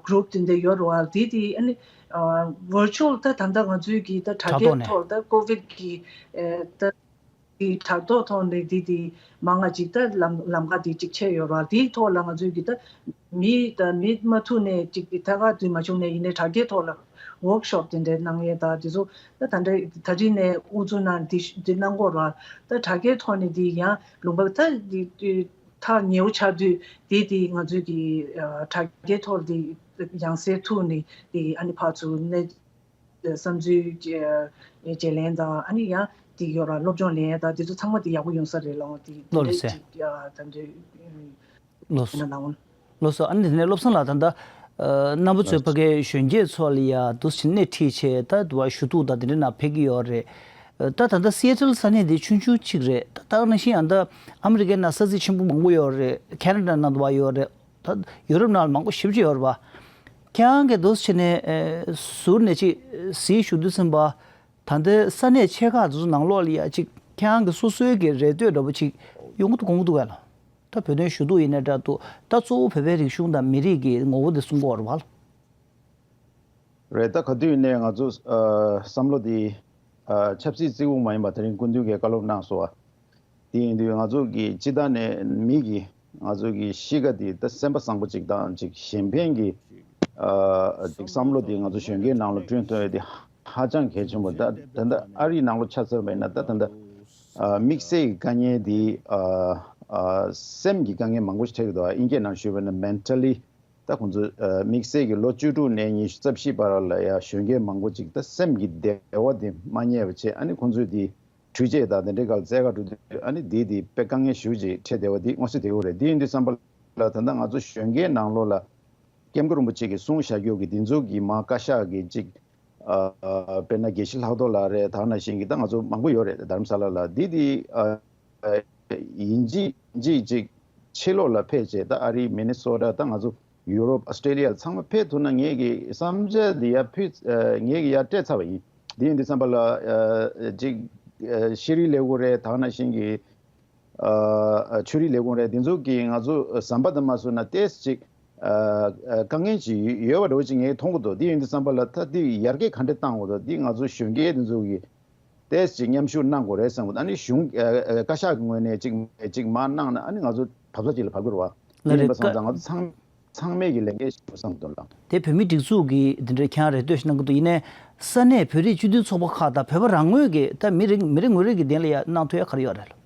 གུ་རུབ་འདི་འདྲ་ཡོད་རེད་པ། འདི་འདི་ཨ་ནི་ཝར་ཅུ་ཨལ་ད་ད་ལྟ་ང་ཚོའི་གི་ད་དྲ་དྲ་ཐོག་རྒྱའི་ནས་ཐོག་ད་ཀོ་ཝིད་གི་ད་འདི་དྲ་ཐོག་ཐོག་ནས་འདི་འདི་མང་ང་ཅིག་ད་ལམ་ལམ་ཁ་འདི་ཅིག་ཕྱེ་ཡོད་རེད་པ། འདིའི་ཐོག་ལ་ང་ཚོའི་གི་ད་མི་དང་མི་མ་ཐུག་ནས་ཅིག་གི་ཐད་ཀར་དུ་མ་བྱུང་ནས་ཡིན་ནའི་དྲ་རྒྱའི་ཐོག་ལ་ཝོག་ཤོབ་དེ་འདྲའི་གནང་ཡས་དང་དེ་ཚོ་ད་ད་འདྲ་ད་རིང་ནས་དབུ་འཛུགས་གནང་འདི་འདི་གནང་གོ་ར། ད་དྲ་རྒྱའི་ཐོག་ནས་འདི་ཡང་ལུང་པ་ད་འདི་ཐག་ཉེ་བོ་ཆགས་དུས་འདི་འདི་ང་ཚོའི་གི་དྲ་རྒྱའི་ཐོག་འདི་ཡང་སེ་ཐུག་ནས་འདི་ཨ་ནི་ཕར་ཚུར་གནས། བསམ་ཚུལ་བརྗེ་ལེན་དང་། ཨ་ནི་ཡང་དེ་ཡོད་ར་སློབ་སྦྱོང་ལེན་ཡ་དང་དེ་ཚོ་ཚང་མ་དེ་ཡག་པོ་ཡོང་ས་རེད་ལགས། དེ་ལགས་ལགས་སེ། ཅིག་ད་འདོད་ལགས་སོ། ན་ལགས། ལགས་སོ། ཨ་ནི་དེ་ནས་བློ་བཟང་ལགས། ད་ལྟ་རྣམ་པ་ཚོས་ཕ་གིའི་གཞོན་སྐྱེས་ཚོ་ལ་ཡ་འདུག་སེ་སྣེ་ཁྲིད་བྱས་ད་དུ་བ་ཞུ་གཏུག་དང་དེ་འདྲ་ནང་ཕེབས་ཀྱི་ཡོད་རེད། ད་ད་ལྟ་སི་ཨེ་ཊལ་ས་གནས་དེ་ཆུང་ཆུང་གཅིག་རེད། ད་ད་ག་ནང་བཞིན་ཡང་ད་ཨ་མི་རི་ཀའི་ནང་ས་ཚིགས་ཆེན་པོ་མང་པོ་ཡོད་རེད། ཁེ་ན་ཌ་ནང་དུ་བ་ཡོད་རེད། ད་ཡུ་རོབ་ནང་ལ་མང་པོ་ཞེ་པོ་ཅིག་ཡོད་རེད་པ། ཁྱེད་རང་གིས་འདུག་སེ་བྱས་ནས་ཨེ་ཟུར་ནས་ཅིག་གཟིགས་བཞུགས་དུས་ཙམ་པ། ད་ལྟའི་ས་གནས་ཆེ་ཁག་དེ་ཚོ་ནང་ལོགས་ལ་ཡ་ཅིག་ཁྱེད་རང་གི་སོ་སོའི་གི་རེ་ལྟོས་འདྲ་པོ་ཅིག་ཡོང་གི་འདུག་གོ་གི་འདུག་ག་ལ། ད་བོད་དོན་ཞུ་གཏུག་ཡིན་ན་འདྲ་འདུག་ད་གཙོ་བོ་བོད་པའི་རིག་གཞུང་དང་མི་རིགས་ཀྱི་ངོ་བོ་དེ་གསུང་གི་ཡོད་རེད་པ། རེད། ད་ག་དུས་ནས་ང་ཚོ་ཨ་བསམ་བློ་དེ་ཨ་ཆབ་སྲིད་བརྩི་བཀུར་མ་ཡིན་པ་དེ་རིང་སྐུ་མདུན་གྱིས་བཀའ་སློབ་གནང་སོང་བ། དེ་ཡིན་དུས་ང་ཚོ་གི་སྤྱི་བཏང་ནས་མི་གི་ང་ཚོ་གི་གཤིས་ཀ་དེ་ད་སེམས་པ་བཟང་པོ་ཅིག་དང་ཅིག་གཞན་ཕན་གྱི་ཨ་ཅིག་བསམ་བློ་དེ་ང་ཚོ་གཞོན་སྐྱེས་ནང་ལ་བསྐྲུན་ཐུབ་ཡ་དེ་ཧ་ཅང་གལ་ཆེན་པོ། ད་ད་ལྟ་ཨ་རིའི་ནང་ལོགས་ཆ་མཚོན་པ་ཡིན་ན། ད་ད་ལྟ་ཨ་དམིགས་བསལ་གྱི་དཀའ་ངལ་དེ་ཨ་ཨ་སེམས་ཀྱི་དཀའ་ངལ་མང་པོ་ཞིག་འཕྲད་ཀྱི་འདུག་ཨ་དབྱིན་སྐད་ནང་ཞུས་པ་ན་མེན་ཊལ་ལི། ད་ཁོང་ཚོ་ཨ་དམིགས་བསལ་གྱི་ལོ་བཅུ་དྲུག་ནས་ཉི་ཤུ་རྩ་བཞི་བར་ལ་ཡ་གཞོན་སྐྱེས་མང་པོ་ཅིག་ད་སེམས་ཀྱི་བདེ་བ་དེ་མ་རྙེད་པ་བྱས། ཨ་ནི་ཁོང་ཚོས་དེ་འཕྲུལ་ཆས་དང་དེ་འདྲའི་སྒང་ལ་བཙལ་ག་འགྲོ་དུས། ཨ་ནི་དེ་དེ་དཔེ་དཀའ་ངལ་ཞེ་པོ་ཅིག་འཕྲད་བསྡད་པ་དེ་མངོན་གསལ་དོད་པོ་རེད། དེ་ཡིན་དུས་ཙམ་པ་ལ་ད་ལྟ་ང་ཚོ་གཞོན་སྐྱེས་ནང་ལོགས་ལ་སྐྱབས་མགོན་རིན་པོ་ཆེ་གིས་གསུངས་བཞག་རྒྱུ་གི་དེ་ཚོ་གི་མར་བཀའ་ཤག་གི་ཅིག་ཨ་དཔེར་ན་དགེ་བཤེས་ལྷག་རྡོར་ལགས་རེད། ད་ག་ནང་བཞིན་གྱི་ད་ང་ཚོ་མང་པོ་ཡོད་རེད། རྡ་རམ་ས་ལ་ལ་འདི་དེ་ཨ་ཡིན་གཅིག་མིན་གཅིག་ཅིག་ཕྱི་ལོགས་ལ་ཕེབས་བྱས། ད་ཨ་རིའི་མི་ནི་སོ་ཊ། ད་ང་ཚོ་ཡུ་རོབ། ཨོ་སི་ཊེ་ལི་ཡ་ཚང་མ་ཕེབས་ཐུབ་ན། ངེད་ཀྱི་བསམ་འཆར་འདི་ཡར་ཕུལ། ཨ་ངེད་ཀྱི་ཡར་སྤྲད་ཚར་བ་ཡིན། འདི་ཡིན་དུས་ཙམ་པ་ལ་ཨ་ཅིག་ཨ་ཤེས་རིག་ལས་ཁུངས་རེད། ད་ག་ནང་བཞིན་གྱི་ཨ་ཨ་ཆོས་རིག་ལས་ཁུངས་རེད། འདི་ཚོ་གིས་ང་ཚོ་ཟམ་པ་དེ་མར་བཟོས་ན་ཏོག་ཙམ་ཅིག་ཨ་ཨ་དཀའ་ངལ་ཅིག་ཡོད་པ་འདྲ་བོ་ཅིག་ངས་མཐོང་གི་འདུག་འདི་ཡིན་དུས་ཙམ་པ་ལ་ད་འདི་ཡར་རྒྱས་ག་འདྲ་བཏང་དགོས་འདུག་འདི་ང་ཚོ་གཞོན་སྐྱེས་འདི་ཚོ་གིས་ཏོག་ཙམ་ཅིག་མཉམ་ཞུགས་གནང་དགོས་རེད་བསམ་གི་འདུག་ཨ་ནི་གཞུང་ཨ་ཨ་བཀའ་ཤག་གི་ངོས་ནས་ཅིག་ཅིག་མར་གནང་ན། ཨ་ནི་ང་ཚོ་བབ་ས་ཅིག་ལ་བབ་ཀྱི་རེད་པ། ལགས་རེད། འདི་ཡིན་པ་སོང་ཙང་ང་ཚོ་ཚང་ཚང་མས་ཀྱི་ལས་འགན་ཞིག་བསམ་གི་འདུག་ལགས། དེ་བོད་མིའི་སྒྲིག་འཛུགས་ཀྱིས་འདི་འདྲའི་ཁྱེད་རང་རེ་ལྟོས་ཤིག་གནང་གི་འདུག་ཡིན་ནའི་ས་གནས་བོད་རིགས་སྤྱི་མཐུན་ཚོགས་པ་ཁག་དང་བོད་པ་རང་ངོས་ཀྱིས་ད་མི་རེ་མི་རེ་ངོ་རེ་གི་དོན་ལ་ཡ་གནང་ཐུབ་ཡ་ག་རེ་ཡོད་རེད་ལགས།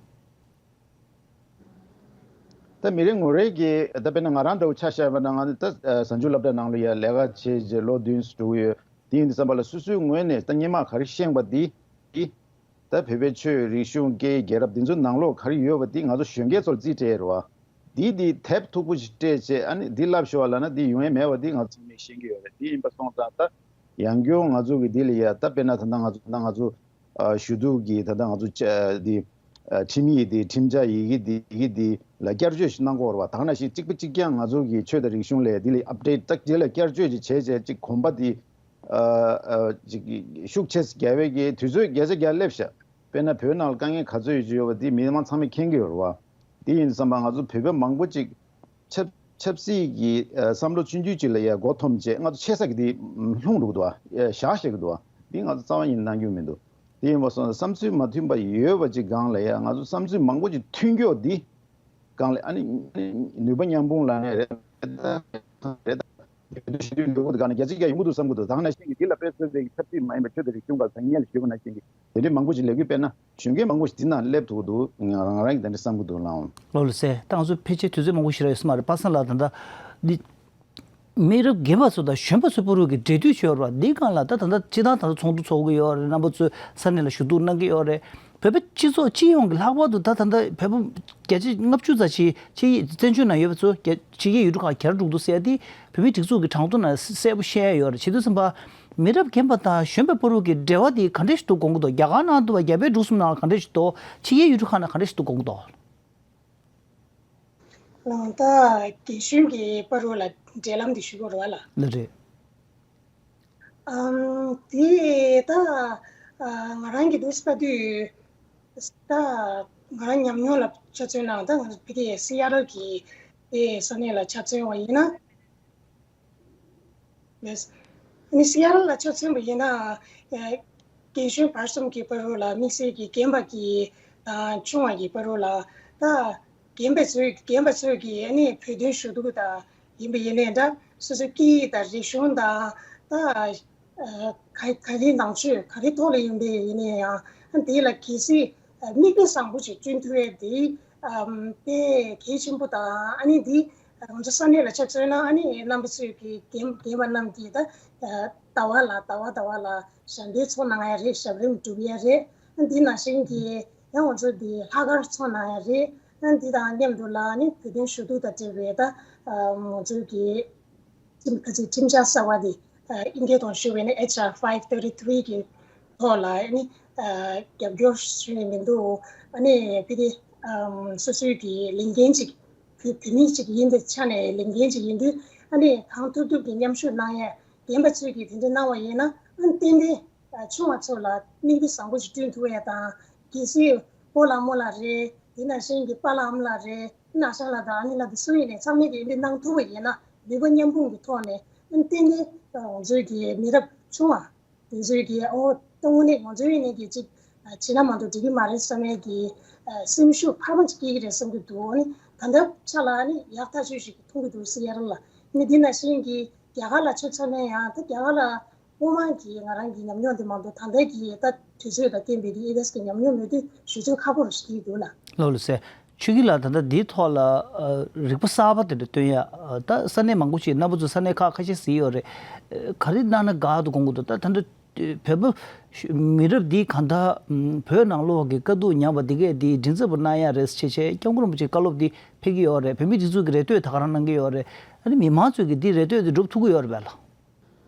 ད་མི་རེ་ངོ་རེ་གིས་ད་དཔེར་ན་ང་རང་འདྲ་བོ་ཆ་བཞག་པ་ན། ང་ནི་ད་གཟའ་མཇུག་སློབ་གྲྭ་ནང་ལ་ཡ་ལས་ཀ་བྱས་རྗེས་ལོ་བདུན་ཙམ་འགྲོ་གི་ཡོད། དེ་ཡིན་དུས་ཙམ་པ་ལ་སོ་སོའི་ངོས་ནས་ད་སྔོན་མ་ག་རེ་ཤེས་པ་འདི་འདི་ད་བོད་པའི་ཆོས་རིག་གཞུང་སྐད་ཡིག་རྒྱལ་རབས་འདི་ཚོའི་ནང་ལོགས་ག་རེ་ཡོད་པ་འདི་ང་ཚོ་གཞོན་སྐྱེས་ཚོར་རྩིས་སྤྲད་རེད་པ། འདི་འདི་དེབ་མཐུག་པོ་ཞིག་སྤྲད་བྱས། ཨ་ནི་འདི་བསླབ་ཤོག་ལབ་ན་འདི་ཡོང་ཡ་མེད་པ་འདི་ང་ཚོ་ཚང་མས་ཤེས་ཀྱི་ཡོད་རེད། འདི་ཡིན་པ་སོང་ཙང་ད་ཡང་སྐྱར་ང་ཚོ་གི་འདི་ལ་ཡ་ད་དཔེར་ན་ད་ལྟ་ང་ཚོ་ད་ང་ཚོ་ཨ་ཞུ་གཏུག་གི་ད་ལྟ་ང་ཚོ་ཅ་འདི་ཨ་ཁྲིམས་ཡིག་འདི་ཁྲིམས་འཆར་ཡི་གེ་འདི་ཡི་གེ་འདི་ལ་བསྐྱར་བཅོས་ཤིག་གནང་དགོས་རེད་པ། ད་ག་ནང་བཞིན་གཅིག་པ་གཅིག་རྐྱང་ང་ཚོ་གི་ཆོས་དང་རིག་གཞུང་ལ་འདི་ལ་ཨབ་ཌེཊ་ད་འདི་ལ་བསྐྱར་བཅོས་ཅིག་བྱས་བྱས་ཅིག་གོམ་པ་འདི་ཨ་ཨ་ཅིག་ཤུགས་ཆེ་རྒྱག་པའི་གི་དུས་ཚོད་བརྒྱ་ཆ་བརྒྱ་སླེབས་ཤག་དཔེར་ན་བོད་ནང་ལ་དཀའ་ངལ་ག་ཚོད་ཡོད་ཅིག་ཡོད་པ་འདི་མི་མང་ཚང་མས་མཁྱེན་གྱི་ཡོད་རེད་པ། འདི་ཡིན་དུས་ཙམ་པ་ང་ཚོ་བོད་པ་མང་པོ་ཅིག་ཆབ་ཆབ་སྲིད་ཀྱི་ཨ་བསམ་བློ་ཆུང་ཆུང་ཅིག་ལ་ཡ་མགོ་འཐོམས་བྱས་ང་ཚོ་ཆེ་ས་གི་དེ་ལྷུང་འགྲོ་གི་འདུག་བ། བཞག་བཞག་གི་འདུག་བ། འདི་ང་ཚོ་རྩ་བ་ཉིད་གནང་རྒྱུ་མི་འདུག་དེ་ཡིན་པ་སོང་ཙང་བསམ་ཚུལ་མ་མཐུན་པ་ཡོད་པ་ཅིག་སྒང་ལ་ཡ་ང་ཚོ་བསམ་ཚུལ་མང་པོ་ཅིག་མཐུན་ཀྱོག་འདི་སྒང་ལ། ཨ་ནི་ནུས་པ་མཉམ་སྤུངས་ལབ་ནའི་རེད། རེད་ད། རེད་ད། ཞུ་དུས་ལུས་པོ་དེ་སྒང་ལ་བརྒྱ་ཆ་བརྒྱ་ཡོང་གི་འདུག་བསམ་གི་འདུག་ད་ག་ནང་བཞིན་གྱི་འདི་ལ་དཔེ་མཚོན་པའི་ཆབ་སྲིད་མ་ཡིན་པ་ཆོས་དང་རིག་གཞུང་སྒང་ལ་ད་སྔོན་ལ་ཞུས་པ་ནང་བཞིན་གྱི་དེ་འདྲའི་མང་པོ་ཞིག་ལས་འགུལ་སྤེལ་ན། གཞོན་སྐྱེས་མང་པོ་ཞིག་འདི་ནང་སླེབས་ཐུབ་འདུག་ང་རང་རང་གིས་དེ་འདྲ་བསམ་གྱི་འདུག་ལགས། ལགས་ལགས་སེ། ད་ང་ཚོ་ཕལ་ཆེར་དུས་ཚོད་མང་པོ་ཞིག་རག་ཡོད་ས་མ་རེད། པ་སངས་ལགས། ད་ལྟ་འདི་མི་རབས་རྒན་པ་ཚོ་དང་གཞོན་པ་ཚོའི་བར་དུ་གི་འབྲེལ་མཐུད་བྱེད་པ་འདི་སྒང་ལ། ད་ད་ལྟ་སྤྱིར་བཏང་ད་ལྟ་ཚོགས་འདུ་ཚོགས་ཀྱི་ཡོད་རེད། རྣམ་པ་ཚོས་ས་གནས་ལ་ཞུ་གཏུག་གནང་གི་ཡོད་རེད། བོད་པའི་སྤྱི་ཚོགས་སྤྱི་ཡོངས་ཀྱི་ལྷག་པར་དུ་ད་ད་ལྟ་བོད་པ་བརྒྱ་ཆ་ལྔ་བཅུ་ཙམ་ཞིག་ཕྱི་ཡི་བཙན་བྱོལ་ནང་ཡོད་པ་ཚོ་རྒྱ་ཕྱི་རྒྱལ་ཡུལ་གྲུ་ཁག་གྱར་འགྲོ་གི་འདུག་ཟེར་ཡ་དེ་བོད་མིའི་སྒྲིག་འཛུགས་ཀྱི་གྲངས་ཐོ་ནང་གསལ་པོ་བཤད་ཡ་ཡོད་རེད། བྱེད་དུས་ཙམ་པ། མི་རབས་རྒན་པ་དང་གཞོན་པའི་བར་དུ་གི་འབྲེལ་བ་དེ་ག་འདྲ་ཞིག་ཏུ་དགོངས་ཀྱི་འདུག་རྒྱ་གར་ནང་དུ་བ་རྒྱ་བལ་འབྲུག་གསུམ་ནང་ལ་ག་འདྲ་ཞིག་འདུག་ཕྱི་རྒྱལ་ཡུལ་གྲུ་ཁག་ནང་ག་འདྲ་ཞིག་ཏུ་དགོངས་ཀྱི་འདུག་ལགས། ད་རྒན་གཞོན་གྱི་བར་དུ་ལ་འབྲེལ་ལམ་དེ་ཞུ་དགོས་རེད་པ་ལགས། ལགས་རེད། ཨམ། དེ་ད་ཨ་ང་རང་གི་འདུག་ཟེར་དུས། ད་ང་རང་ཉམས་མྱོང་ལ་ཆ་མཚོན་ན། ད་ང་ཚོ་ཕ་གི་སི་ཨེ་ཊལ་གྱི་དེ་ས་གནས་ལ་ཆ་མཚོན་པ་ཡིན་ན། ལགས། ཨ་ནི་སི་ཨེ་ཊལ་ལ་ཆ་མཚོན་པ་ཡིན་ན། ཨ་རྒན་གཞོན་བར་གསུམ་གྱི་བར་དུ་ལ། དམིགས་བསལ་གྱི་རྒན་པ་གི་དང་ཆུང་བ་གི་བར་དུ་ལ། ད་རྒན་པ་ཚོས་རྒན་པ་ཚོས་ཀྱི་ཨ་ནི་བོད་དོན་ཞུ་གཏུག་དང་ཡིན་པ་ཡིན་ནའི་འདྲ། སོ་སོའི་སྐད་ཡིག་དང་རིག་གཞུང་དང་། ད་ཨ་ག་ག་རེ་ནང་ཆོས་ག་རེ་ཐོག་ལ་ཡིན་པ་ཡིན་ནའི་ཡང་དེ་ལ་གལ་སྲིད་མིག་དཔེ་བཟང་པོ་ཞིག་བསྐྲུན་ཐུབ་ཡས་དེ་ཨམ་དཔེ་གལ་ཆེན་པོ་དང་། ཨ་ནི་འདི་ང་ཚོ་ས་གནས་ལ་ཆ་མཚོན་ན། ཨ་ནི་རྣམ་པ་ཚོས་ཀྱི་རྒན་རྒན་པ་རྣམས་ཀྱིས་ད་ཨ་ཟླ་བ་ལ་ཟླ་བ་ཟླ་བ་ལ་ཞབས་འདེགས་ཚོགས་གནང་ཡ་རེད། ཞབས་རིམ་སྒྲུབ་ཡ་རེད། ཨ་འདི་ནང་བཞིན་གྱི་ཡང་ང་ཚོ་འདི་ལྷག་དཀར་ཚོགས་གནང་ཡ་རེད། ཨ་འདི་དང་མཉམ་དུ་ལ་ཨ་ནི་བོད་དོན་ཞུ་གཏུག་དང་འབྲེལ་བའི་ད་ཨ་ང་ཚོའི་གི་ཁྲིམས་ཁ་ཅིག་ཁྲིམས་འཆར་གསར་བ་འདི། ཨ་དབྱིན་སྐད་ཐོག་ཞུ་བ་ཡིན་ན་ཨེཆ་ཨར་ཕའིབ་ཐར་ཊི་ཐི་རི་གི་ཐོག་ལ་ཨ་ནི་ཨ་རྒྱབ་སྐྱོར་ཞུ་ནས་མི་འདུག་ཨ་ནི་ཕ་གི་ཨམ་སོ་སོའི་གི་ལས་འགན་ཅིག་བོད་བོད་མི་ཅིག་ཡིན་པའི་ཆ་ནས་ལས་འགན་ཅིག་ཡིན་དུས། ཨ་ནི་གང་ཐུབ་ཐུབ་ཀྱི་མཉམ་ཞུགས་གནང་ཡས་རྒན་པ་ཚོས་ཀྱིས་དེ་འདྲ་གནང་བ་ཡིན་ན། ཨ་ནི་ཏན་ཏན་ཆུང་བ་ཚོ་ལ་མིག་དཔེ་བཟང་པོ་ཞིག་བསྐྲུན་ཐུབ་ཡས་དང་། གལ་སྲིད་སྤོ་ལགས་རྨོ་ལགས་རེད། དེ་ནང་བཞིན་གྱི་པཱ་ལགས་ཨ་མ་ལགས་རེད། ནང་ཤང་ལགས་དང་ཨ་ནེ་ལགས་དང་སུ་ཡིན་ནའི་ཚང་མས་ཀྱིས་འདི་གནང་ཐུབ་པ་ཡིན་ན། ནུས་པ་མཉམ་སྤུངས་ཀྱི་ཐོག་ནས་ཨ་ནི་ཏན་ཏན་ང་ཚོའི་གི་མི་རབས་ཆུང་བ་དེ་ཚོའི་གི་ཨོ་ད་དངོས་གནས་ང་ཚོའི་ནས་གི་ཅིག་བྱེད་ན་མ་གཏོགས་འགྲིག་གི་མ་རེད་བསམ་ཡས་ཀྱི་སེམས་ཤུགས་འཕར་མ་ཅིག་སྐྱེ་གི་རེད་བསམ་གྱི་འདུག་ཨ་ནི་ད་ལྟ་ཆ་ལ་ཨ་ནི་ཡག་ཐག་ཆོད་ཞིག་མཐོང་གི་འདུག་སྲིད་ཡར་ལ་ནི་འདི་ནང་བཞིན་གྱི་རྒྱ་གར་ལ་ཆ་མཚོན་ན་ཡང་ད་རྒྱ་གར་ལ། སྔོན་མ་གི་ང་རང་གི་ཉམས་མྱོང་དེ་མ་གཏོགས་ད་ལྟ་གི་ད་དུས་ཚོད་དང་བསྟུན་པའི་གི་ཨེ་ཌི་ཨེས་གི་ཉམས་མྱོང་མེད་དུས་ཞུ་ཚོད་ཁག་པོ་རུ་ཞིག་འདུག་ལ། ལགས་ལགས་སེ། ཆོས་སྐྱིད་ལགས། ད་ལྟ་འདིའི་ཐོག་ལ་ཨ་རིག་པ་གསར་པ་དེ་འདྲ་བཏོན་ཡ། ཨ་ད་ས་གནས་མང་པོ་ཞིག་རྣམ་པ་ཚོ་ས་གནས་ཁག་ཁ་ཤས་ཟིན་ཡོད་རེད། ཨ་ག་རེ་གནང་ན་དགའ་འདུག་དགོངས་ཀྱི་འདུག་ད་ད་ལྟ་བོད་པ་མི་རབས་འདིས་གང་ལྟར་བོད་ནང་ལོགས་ཀྱི་དཀའ་སྡུག་མྱངས་པ་འདི་གས་འདི་མགྲིན་ཚབ་པ་གནང་ཡ་རེད་ཟེར་བྱས་བྱས། སྐྱབས་མགོན་རིན་པོ་ཆེའི་བཀའ་སློབ་འདི་ཕེབས་ཀྱི་ཡོད་རེད། བོད་མིའི་སྒྲིག་འཛུགས་ཀྱི་རེ་ལྟོས་ད་ག་རང་གནང་གི་ཡོད་རེད། ཨ་ནི་མི་མང་ཚོས་ཀྱིས་འདི་རེ་ལྟོས་འདི་སྒྲུབ་ཐུབ་ཀྱི་ཡོད་རེད་པས་ལགས།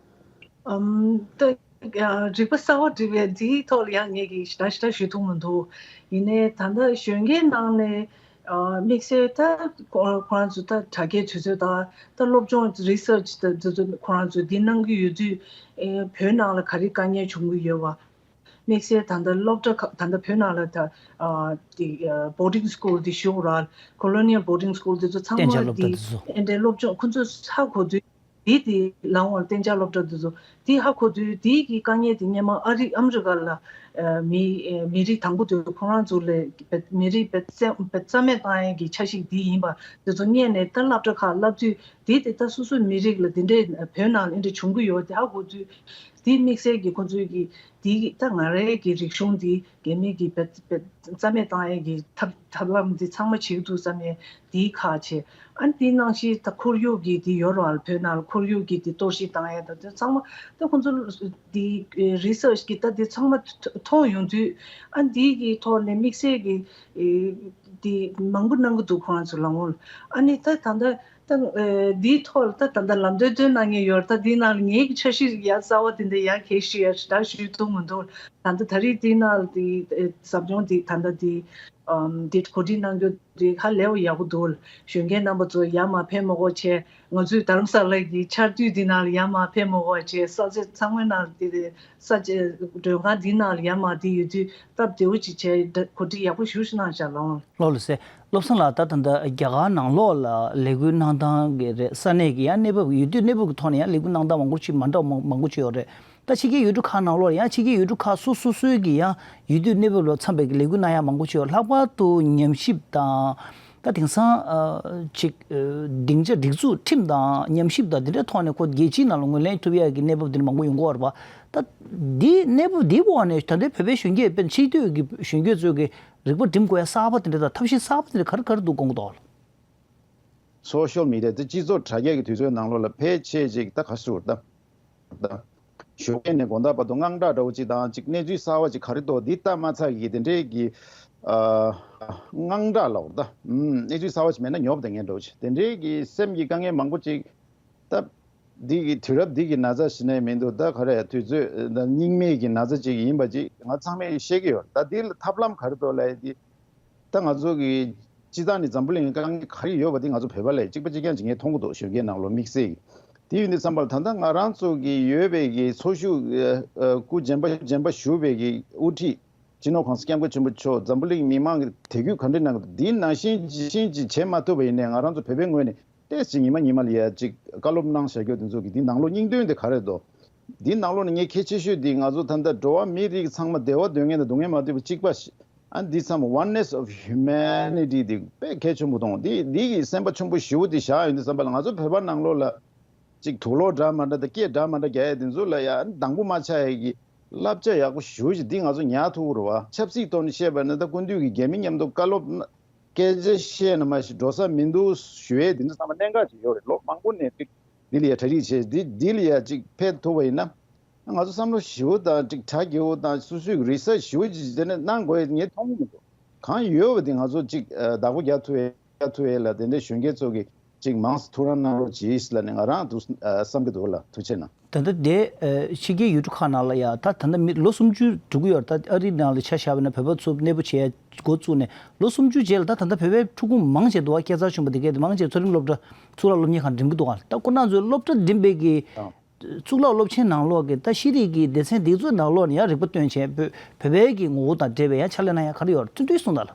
ཨམ། ད་ཨ་རིག་པ་གསར་བ་འབྲི་བའི་འདིའི་ཐོག་ལ་ཡང་ངས་ཀྱིས་ཞེ་དྲག་ཞེ་དྲག་ཞུ་ཐུབ་མི་འདུག་ཡིན་ནའི་ད་ལྟ་གཞོན་སྐྱེས་ནང་ནས་ཨ་དམིགས་བསལ་ད་ཁོ་ཁོ་རང་ཚོ་ད་དྲ་རྒྱའི་དུས་ཚོད་དང་ད་སློབ་སྦྱོང་རི་སར་ཆི་ད་དེ་ཚོ་ཁོ་རང་ཚོས་འདི་གནང་གི་ཡོད་དུས། ཨེ་བོད་ནང་ལ་ག་རེ་དཀའ་ངལ་བྱུང་གི་ཡོད་པ། དམིགས་བསལ་ད་ལྟ་སློབ་གྲྭ་ཁག་ད་ལྟ་བོད་ནང་ལ་ད་ཨ་དེ་ཨ་boarding school་དེ་ཞུ་ར་colonial boarding school་དེ་ཚོ་ཚང་གཏན་འཇགས་མ་སློབ་གྲྭ་དེ་དེ་ཚོ། ཨེ་འདྲའི་སློབ་སྦྱོང་ཁོ་ཚོས་ཧ་གོ་དུས། དེ་དེ་ལའང་གཏན་འཇགས་སློབ་གྲྭ་དེ་ཚོ་དེ་ཧ་གོ་དུས། དེ་གི་དཀའ་ངལ་དེ་སྔོན་མ་ཨ་རི་ཨ་མི་རི་ཀ་ལ་ཨ་མི་ཨ་མི་རིགས་དང་པོ་དེ་ཁོ་རང་ཚོ་ལ་བེད་མི་རིགས་བེད་རྩ་བེད་རྩ་མེད་བཏང་ཡས་ཀྱི་འཆར་གཞི་དེ་ཡིན་པ་དེ་ཚོ་རྙེད་ནས་ད་སློབ་གྲྭ་ཁག་བསླབ་དུས། དེ་དེ་ད་སོ་སོའི་མི་རིགས་ལ་དེ་འདྲའི་བོད་ནང་ལ་ཨེ་འདྲ་བྱུང་གི་ཡོད་དེ་ཧ་གོ་དུས། དེ་དམིགས་བསལ་གྱི་ཁོ་ཚོའི་གི་དེ་ད་ང་རའི་གི་རིག་གཞུང་དེ་རྒྱ་མི་གི་བེད་བེད་རྩ་མེད་བཏང་ཡས་ཀྱི་ཐབས་ཐབས་ལམ་དེ་ཚང་མ་བྱེད་ཀྱི་འདུག་བསམ་ནས་དེའི་ཁག་ཆེ། ཨ་ནི་དེའི་ནང་བཞིན་ད་ཁོར་ཡུག་གི་དེ་ཡོད་རེད་བ། བོད་ནང་ལ་ཁོར་ཡུག་གི་དེ་གཏོར་བཤིག་བཏང་ཡས་ད་དེ་ཚང་མ་ད་ཁོ་ཚོ་དེ་རི་སར་ཆི་གི་ད་དེ་ཚང་མ་མཐོང་ཡོང་དུས། ཨ་ནི་དེའི་གི་ཐོག་ནས་དམིགས་བསལ་གྱི་དེ་མང་པོ་གནང་གི་འདུག་ཁོ་རང་ཚོ་ལ་འོང་། ཨ་ནི་ད་ད་ལྟ། ད་ཨེ་འདིའི་ཐོག་ལ་ད་ད་ལྟ་ལམ་སྟོན་སྟོན་གནང་མཁན་ཡོད་རེད། ད་འདིའི་ནང་ལ་ངའི་གི་འཆར་གཞི་ཡ་གསར་བ་དེ་འདྲ་ཡ་གལ་ཞིག་ཡ་ཞེ་དྲག་ཞུ་ཐུབ་མི་འདུག་ད་ལྟ་ད་རེས་འདིའི་ནང་ལ་དེ་ཨེ་ཟབ་སྦྱོང་དེ་ད་ལྟ་དེ་ཨམ་དེ་གོ་སྒྲིག་གནང་རྒྱུ་དེ་ཧ་ལས་པ་ཡག་པོ་འདུག་གཞོན་སྐྱེས་རྣམ་པ་ཚོ་ཡར་མར་ཕེབས་མ་དགོས་བྱས། ང་ཚོའི་རྡ་རམ་ས་ལ་གི་ཆར་དུས་འདི་ནང་ལ་ཡར་མར་ཕེབས་མ་དགོས་བྱས། ས་ཆ་ཚང་མའི་ནང་ལ་དེ་དེ་ས་ཆ་མགྲོན་ཁང་འདི་ནང་ལ་ཡར་མར་དེ་ཡོད་དུས་སྟབས་བདེ་པོ་ཅིག་བྱས། གོ་སྒྲིག་ཡག་པོ་ཞུ་ཞུ་གནང་བཞག་ལོང་། ལགས་ལགས་སེ། བློ་བཟང་ལགས། ད་ད་ལྟ་རྒྱ་གར་ནང་ལོགས་ལ་ལས་འགུལ་གནང་སྟངས་ཀྱི་རེད། ས་གནས་ཀྱི་ཡང་གནས་བབ་ཡུལ་དུས་གནས་བབ་ཀྱི་ཐོག་ནས་ཡང་ལས་འགུལ་གནང་སྟངས་མང་པོ་ཅིག་མ་འདྲ་བ་མང་པོ་ཅིག་ཡོད་རེད། ད་ཕྱི་རྒྱལ་ཡུལ་གྲུ་ཁག་ནང་ལོགས་ལ་ཡང་ཕྱི་རྒྱལ་ཡུལ་གྲུ་ཁག་སོ་སོ་སོའི་གི་ཡང་ཡུལ་དུས་གནས་བབ་ལ་འཚམ་པའི་གི་ལས་འགུལ་གནང་ཡ་མང་པོ་ཅིག་ཡོད། ལྷག་པར་དུ་ཉམས་ཞིབ་དང་། ད་དེང་སང་ཨ་ཅིག་ཨ་སྡིངས་ཆ་སྒྲིག་འཛུགས་ཁྲིམས་དང་ཉམས་ཞིབ་དང་དེ་འདྲའི་ཐོག་ནས་ཁོ་རྒྱལ་སྤྱིའི་ནང་ལ་ངོས་ལེན་ཐུབ་ཡ་གི་གནས་བབ་དེ་འདྲ་མང་པོ་ཡོང་གི་ཡོད་རེད་པ། ད་འདི་གནས་བབ་འདིའི་འོག་ནས་ད་ལྟའི་བོད་པའི་གཞོན་སྐྱེས་དཔེར་ན་ཕྱི་སྡོད་ཀྱི་གཞོན་སྐྱེས་ཚོས་ཀྱི་རིག་པ་སྒྲིམ་དགོས་ཡ་གསར་པ་དེ་འདྲ་དང་ཐབས་ཤེས་གསར་པ་དེ་འདྲ་ག་རེ་ག་རེ་འདུག་དགོངས་ཀྱི་འདུག་ལགས། སོ་ཤལ་མི་ཌི་ཡ་དེ་སྤྱི་ཚོགས་དྲ་རྒྱ་གི་དུས་ཚོད་ནང་ལོགས་ལ་ཕལ་ཆེར་ཅིག་ད་ག་ཟེར་ད། ད་ཞོགས་ཀས་ནས་དགོང་དག་བར་དུ་དངངས་སྐྲག་འདྲ་བོ་ཅིག་དང་ཅིག་གནས་ཚུལ་གསར་བ་ཅིག་ག་རེ་འདུག་འདི་ལྟ་མ་ཚར་གི་དེ་འདྲའི་གི་ཨ་དངངས་སྐྲག་ལབ་ད། ཨུམ། གནས་ཚུལ་གསར་བ་ཅིག་མེད་ན་ཉོབ་བསྡད་མཁན་འདྲ་བོ་ཅིག་དེ་འདྲའི་གི་སེམས་ཀྱི་དཀའ་ངལ་མང་པོ་ཅིག་ད། འདི་གི་དུས་རབས་འདི་གི་ན་ཚ་ཞིག་ནས་མི་འདུག་ད་ག་རེ་དུས་ཚོད་ད་སྙིགས་མའི་གི་ན་ཚ་ཅིག་ཡིན་པ་ཅིག་ང་ཚང་མས་ཤེས་ཀྱི་ཡོད། ད་འདི་ལ་ཐབས་ལམ་ག་རེ་འདུག་ལབ་ཡ་དེ། ད་ང་ཚོ་གི་སྤྱི་བཏང་ནས་འཛམ་བུ་གླིང་གི་དཀའ་ངལ་ག་རེ་ཡོད་པ་དེ་ང་ཚོ་བོད་པ་ལ་གཅིག་པ་གཅིག་རྐྱང་ཅིག་ངས་མཐོང་གི་འདུག་གཞོན་སྐྱེས་ནང་ལོགས་དམིགས་བསལ་གྱི། དེ་ཡིན་དུས་ཙམ་པ་ལ་ད་ལྟ་ང་རང་ཚོ་གི་ཡོད་པའི་གི་འཚོ་བཞུགས་ཨ་ཨ་སྐུ་རྗེན་པ་རྗེན་པ་བཞུགས་པའི་གི་དབུ་ཁྲིད། སྤྱི་ནོར་༸གོང་ས་༸སྐྱབས་མགོན་ཆེན་པོ་མཆོག་འཛམ་བུ་གླིང་མི་མང་གི་དད་གུས་ག་འདྲ་གནང་གི་འདུག་འདི་ནང་བཞིན་ཅིག་བྱེད་མ་ཐུབ་པ་ཡིན་ནའི་ང་རང་ཚོ་བོད་པའི་ངོས་ནས་ཏོག་ཙམ་ཉི་མ་ཉི་མ་ལ་ཡ་ཅིག་བཀའ་སློབ་གནང་བཞག་རྒྱུ་དེ་ཚོ་གི་འདི་ནང་ལོགས་སྙིང་དོན་དེ་ག་རེ་འདུག་འདི་ནང་ལོགས་ནས་ངས་གལ་ཆེ་ཤོས་འདི་ང་ཚོ་ད་ལྟ་འགྲོ་བ་མིའི་རིགས་ཚང་མ་བདེ་བ་འདོད་མཁན་དང་སྡུག་བསྔལ་མ་འདོད་པ་གཅིག་པ་ཞིག་ཨ་འདི་ཚང་མ་oneness of humanity འདི་དཔེ་གལ་ཆེན་པོ་མཐོང་། འདི་འདི་གི་སེམས་པ་ཆེན་པོ་ཞེ་པོ་འདི་བཞག་ཡོང་དུས་ཙམ་པ་ལ་ང་ཚོ་བོད་པ་ནང་ལོགས་ལ་ཅིག་དུག་ལོག་འདྲ་མ་འདྲ་དང་སྐད་འདྲ་མ་འདྲ་རྒྱག་ཡ་དེ་ཚོ་ལ་ཡ་ཨ་ནི་དང་པོ་མ་ཆགས་ཡ་གི་བསླབ་བྱ་ཡག་པོ་ཞེ་པོ་ཅིག་འདི་ང་ཚོ་ཉར་ཐུབ་ཀྱི་རེད་བ། ཆབ་སྲིད་ཐོག་ནས་བཤད་པ་ན་ད་སྐུ་མདུན་གྱིས་རྒྱ་མི་མཉམ་དུ་བཀའ་སློབ་སྐད་ཆ་བཤད་ན་མ་གཞི་འགྲོ་ས་མི་འདུག་ཞུ་ཡས་དེ་འདྲ་ཚང་མ་གནད་འགག་ཅིག་ཡོད་རེད། ལོ་མང་པོ་ནས་ཅིག་འདི་ལ་ཡ་གྲ་སྒྲིག་བྱས། འདི་འདི་ལ་ཡ་ཅིག་ཕེབས་ཐུབ་པ་ཡིན་ན། ང་ཚོ་བསམ་བློ་ཞེ་པོ་དང་ཅིག་གྲ་རྒྱས་པོ་དང་སོ་སོའི་རེ་སར་ཆི་ཞེ་པོ་ཅིག་དེ་ནས་གནང་དགོས་ཡས་ངས་མཐོང་གི་མི་འདུག་གང་ཡོད་པ་དེ་ང་ཚོ་ཅིག་ཨ་བདག་པོ་རྒྱག་ཐུབ་ཡས་རྒྱག་ཐུབ་ཡས་ལ་དེ་འདྲའི་གཞོན་སྐྱེས་ཚོ་གིས་ཅིག་མང་ཙམ་ཐུགས་རང་གནང་རོགས་གྱིས་ལབ་ནས་ང་རང་འདུག་ཨ་བསམ་གྱི་འདུག་ལགས། ཐུགས་རྗེ་གནང་། ད་ལྟ་དེ་ཨ་ཕྱི་རྒྱལ་ཡུལ་གྲུ་ཁག་ནང་ལ་ཡ་ད་ད་ལྟ་མི་ལོ་སུམ་ཅུ་འགྲོ་གི་ཡོད་རེད། ད་ཨ་རི་ནང་ལ་ཆ་བཞག་པ་ན་བོད་པ་ཚོ་གནས་སྤོ་བྱས་འགོ་བཙུགས་ནས་ལོ་སུམ་ཅུ་རྗེས་ལ་ད་ད་ལྟ་བོད་པའི་ཕྲུ་གུ་མང་ཆེ་འདུག་བ། སྐལ་བཟང་ཆོས་འཕེལ་དེ་གས་དེ་མང་ཆེ་མཚོ་རིམ་སློབ་གྲྭ་གཙུག་ལག་སློབ་གཉེར་ཁང་འགྲིམ་གི་འདུག་ག་ད་ཁོ་རང་ཚོའི་སློབ་གྲྭ་འགྲིམ་པའི་གི་གཙུག་ལག་སློབ་ཆེན་ནང་ལོགས་ཀྱི་ད་ཤེས་རིག་གི་སྡེ་ཚན་དེ་ཚོའི་ནང་ལོགས་ནས་ཡང་རིག་པ་བཏོན་བྱས་བོད་བོད་པའི་གི་ངོ་བོ་དང་འབྲེལ་བའི་ཡང་ཕྱག་ལས་གནང་ཡ་ག་རེ་ཡོད་རེད། ཐུང་ཐུང་གསུངས་དང་།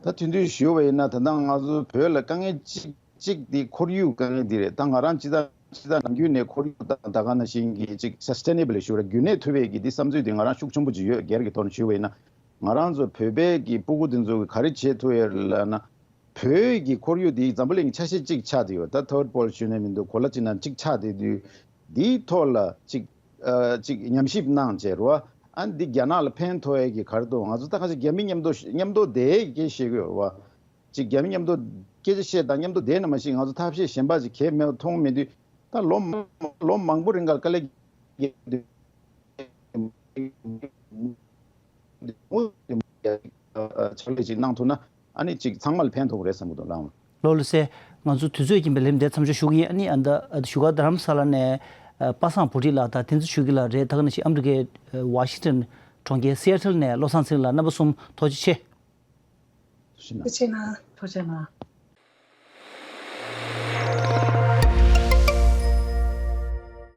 ད་ཐུང་ཐུང་ཞུ་བ་ཡིན་ན་ད་ལྟ་ང་ཚོ་བོད་ལ་དཀའ་ངལ་གཅིག་གཅིག་འདི་ཁོར་ཡུག་དཀའ་ངལ་འདི་རེད། ད་ང་རང་སྤྱི་བཏང་སྤྱི་བཏང་ནམ་རྒྱུན་ནས་ཁོར་ཡུག་དང་ད་ག་ནང་བཞིན་གྱི་ཅིག་སས་ཊེ་ནེ་བལ་ཞུ་ར་རྒྱུན་གནས་ཐུབ་པའི་གི་འདི་བསམ་ཚུལ་འདི་ང་རང་ཤུགས་ཆེན་པོ་ཅིག་ཡོད། སྒེར་གྱི་ཐོག་ནས་ཞུ་བ་ཡིན་ན་ང་རང་ཚོ་བོད་པའི་གི་སྤུ་གུ་འདི་ཚོ་གི་ག་རེ་བྱེད་ཐུབ་ཡོད་ལབ་ན། བོད་ཀྱི་ཁོར་ཡུག་འདི་འཛམ་བུ་གླིང་ཆ་ཤས་གཅིག་ཆགས་བསྡད་ཡོད། ད་ཐར་ཌི་ཝོལཌ་ཞུ་ནས་མི་འདུག་གོ་ལ་གཅིག་ནང་གཅིག་ཆགས་བསྡད་དུས་འདིའི་ཐོག་ལ་ཅིག་ཨ་ཅིག་ཉམས་ཞིབ་གནང་བྱས་རོ། ཨ་འདི་རྒྱ་ནག་ལ་ཕན་ཐོགས་ཡས་ཀྱི་ག་རེ་འདུག་ང་ཚོ་ད་ག་ཅིག་རྒྱ་མི་མཉམ་དུ་མཉམ་དུ་བསྡད་ཡས་སྐད་བཤད་ཀྱི་ཡོད་རོ། ཅིག་རྒྱ་མི་མཉམ་དུ་སྐད་ཆ་བཤད་དང་མཉམ་དུ་བསྡད་ན་མ་གཞི་ང་ཚོ་ཐབས་ཤེས་གཞན་པ་ཅིག་གས་མེད་མཐོང་མེད་དུས་ད་ལོ་མང་ལོ་མང་པོ་རིང་ག་ལ་དཀའ་ལས་བརྒྱབ་དུས། ཕྱག་ལས་ཅིག་གནང་ཐུབ་ན་ཨ་ནི་ཅིག་ཚང་མ་ལ་ཕན་ཐོགས་རེད་བསམ་གྱི་འདུག་ལགས། ལགས་ལགས་སེ། ང་ཚོ་དུས་ཚོད་ཀྱིས་འབད་ལེམ་དེ་མཚམས་འཇོག་ཞུ་གི་ཡིན། ཨ་ནི་ཨ་ད་བཞུགས་སྒར་རྡ་རམ་ས་ལ་ནས་ཨ་པ་སངས་བུ་ཁྲིད་ལགས་དང་བསྟན་འཛིན་ཆོས་སྐྱིད་ལགས་རེད། ད་ག་ནང་བཞིན་ཨ་མི་རི་ཀའི་ཨ་ཝ་ཤིང་ཊོན་གྲོང་ཁྱེར་སི་ཨེ་ཊལ་ནས་བློ་བཟང་ཚེ་རིང་ལགས། རྣམ་པ་གསུམ་ཐུགས་རྗེ་ཆེ། ཐུགས་རྗེ་གནང་། ཐུགས་རྗེ་གནང་། ཐུགས་རྗེ་གནང་།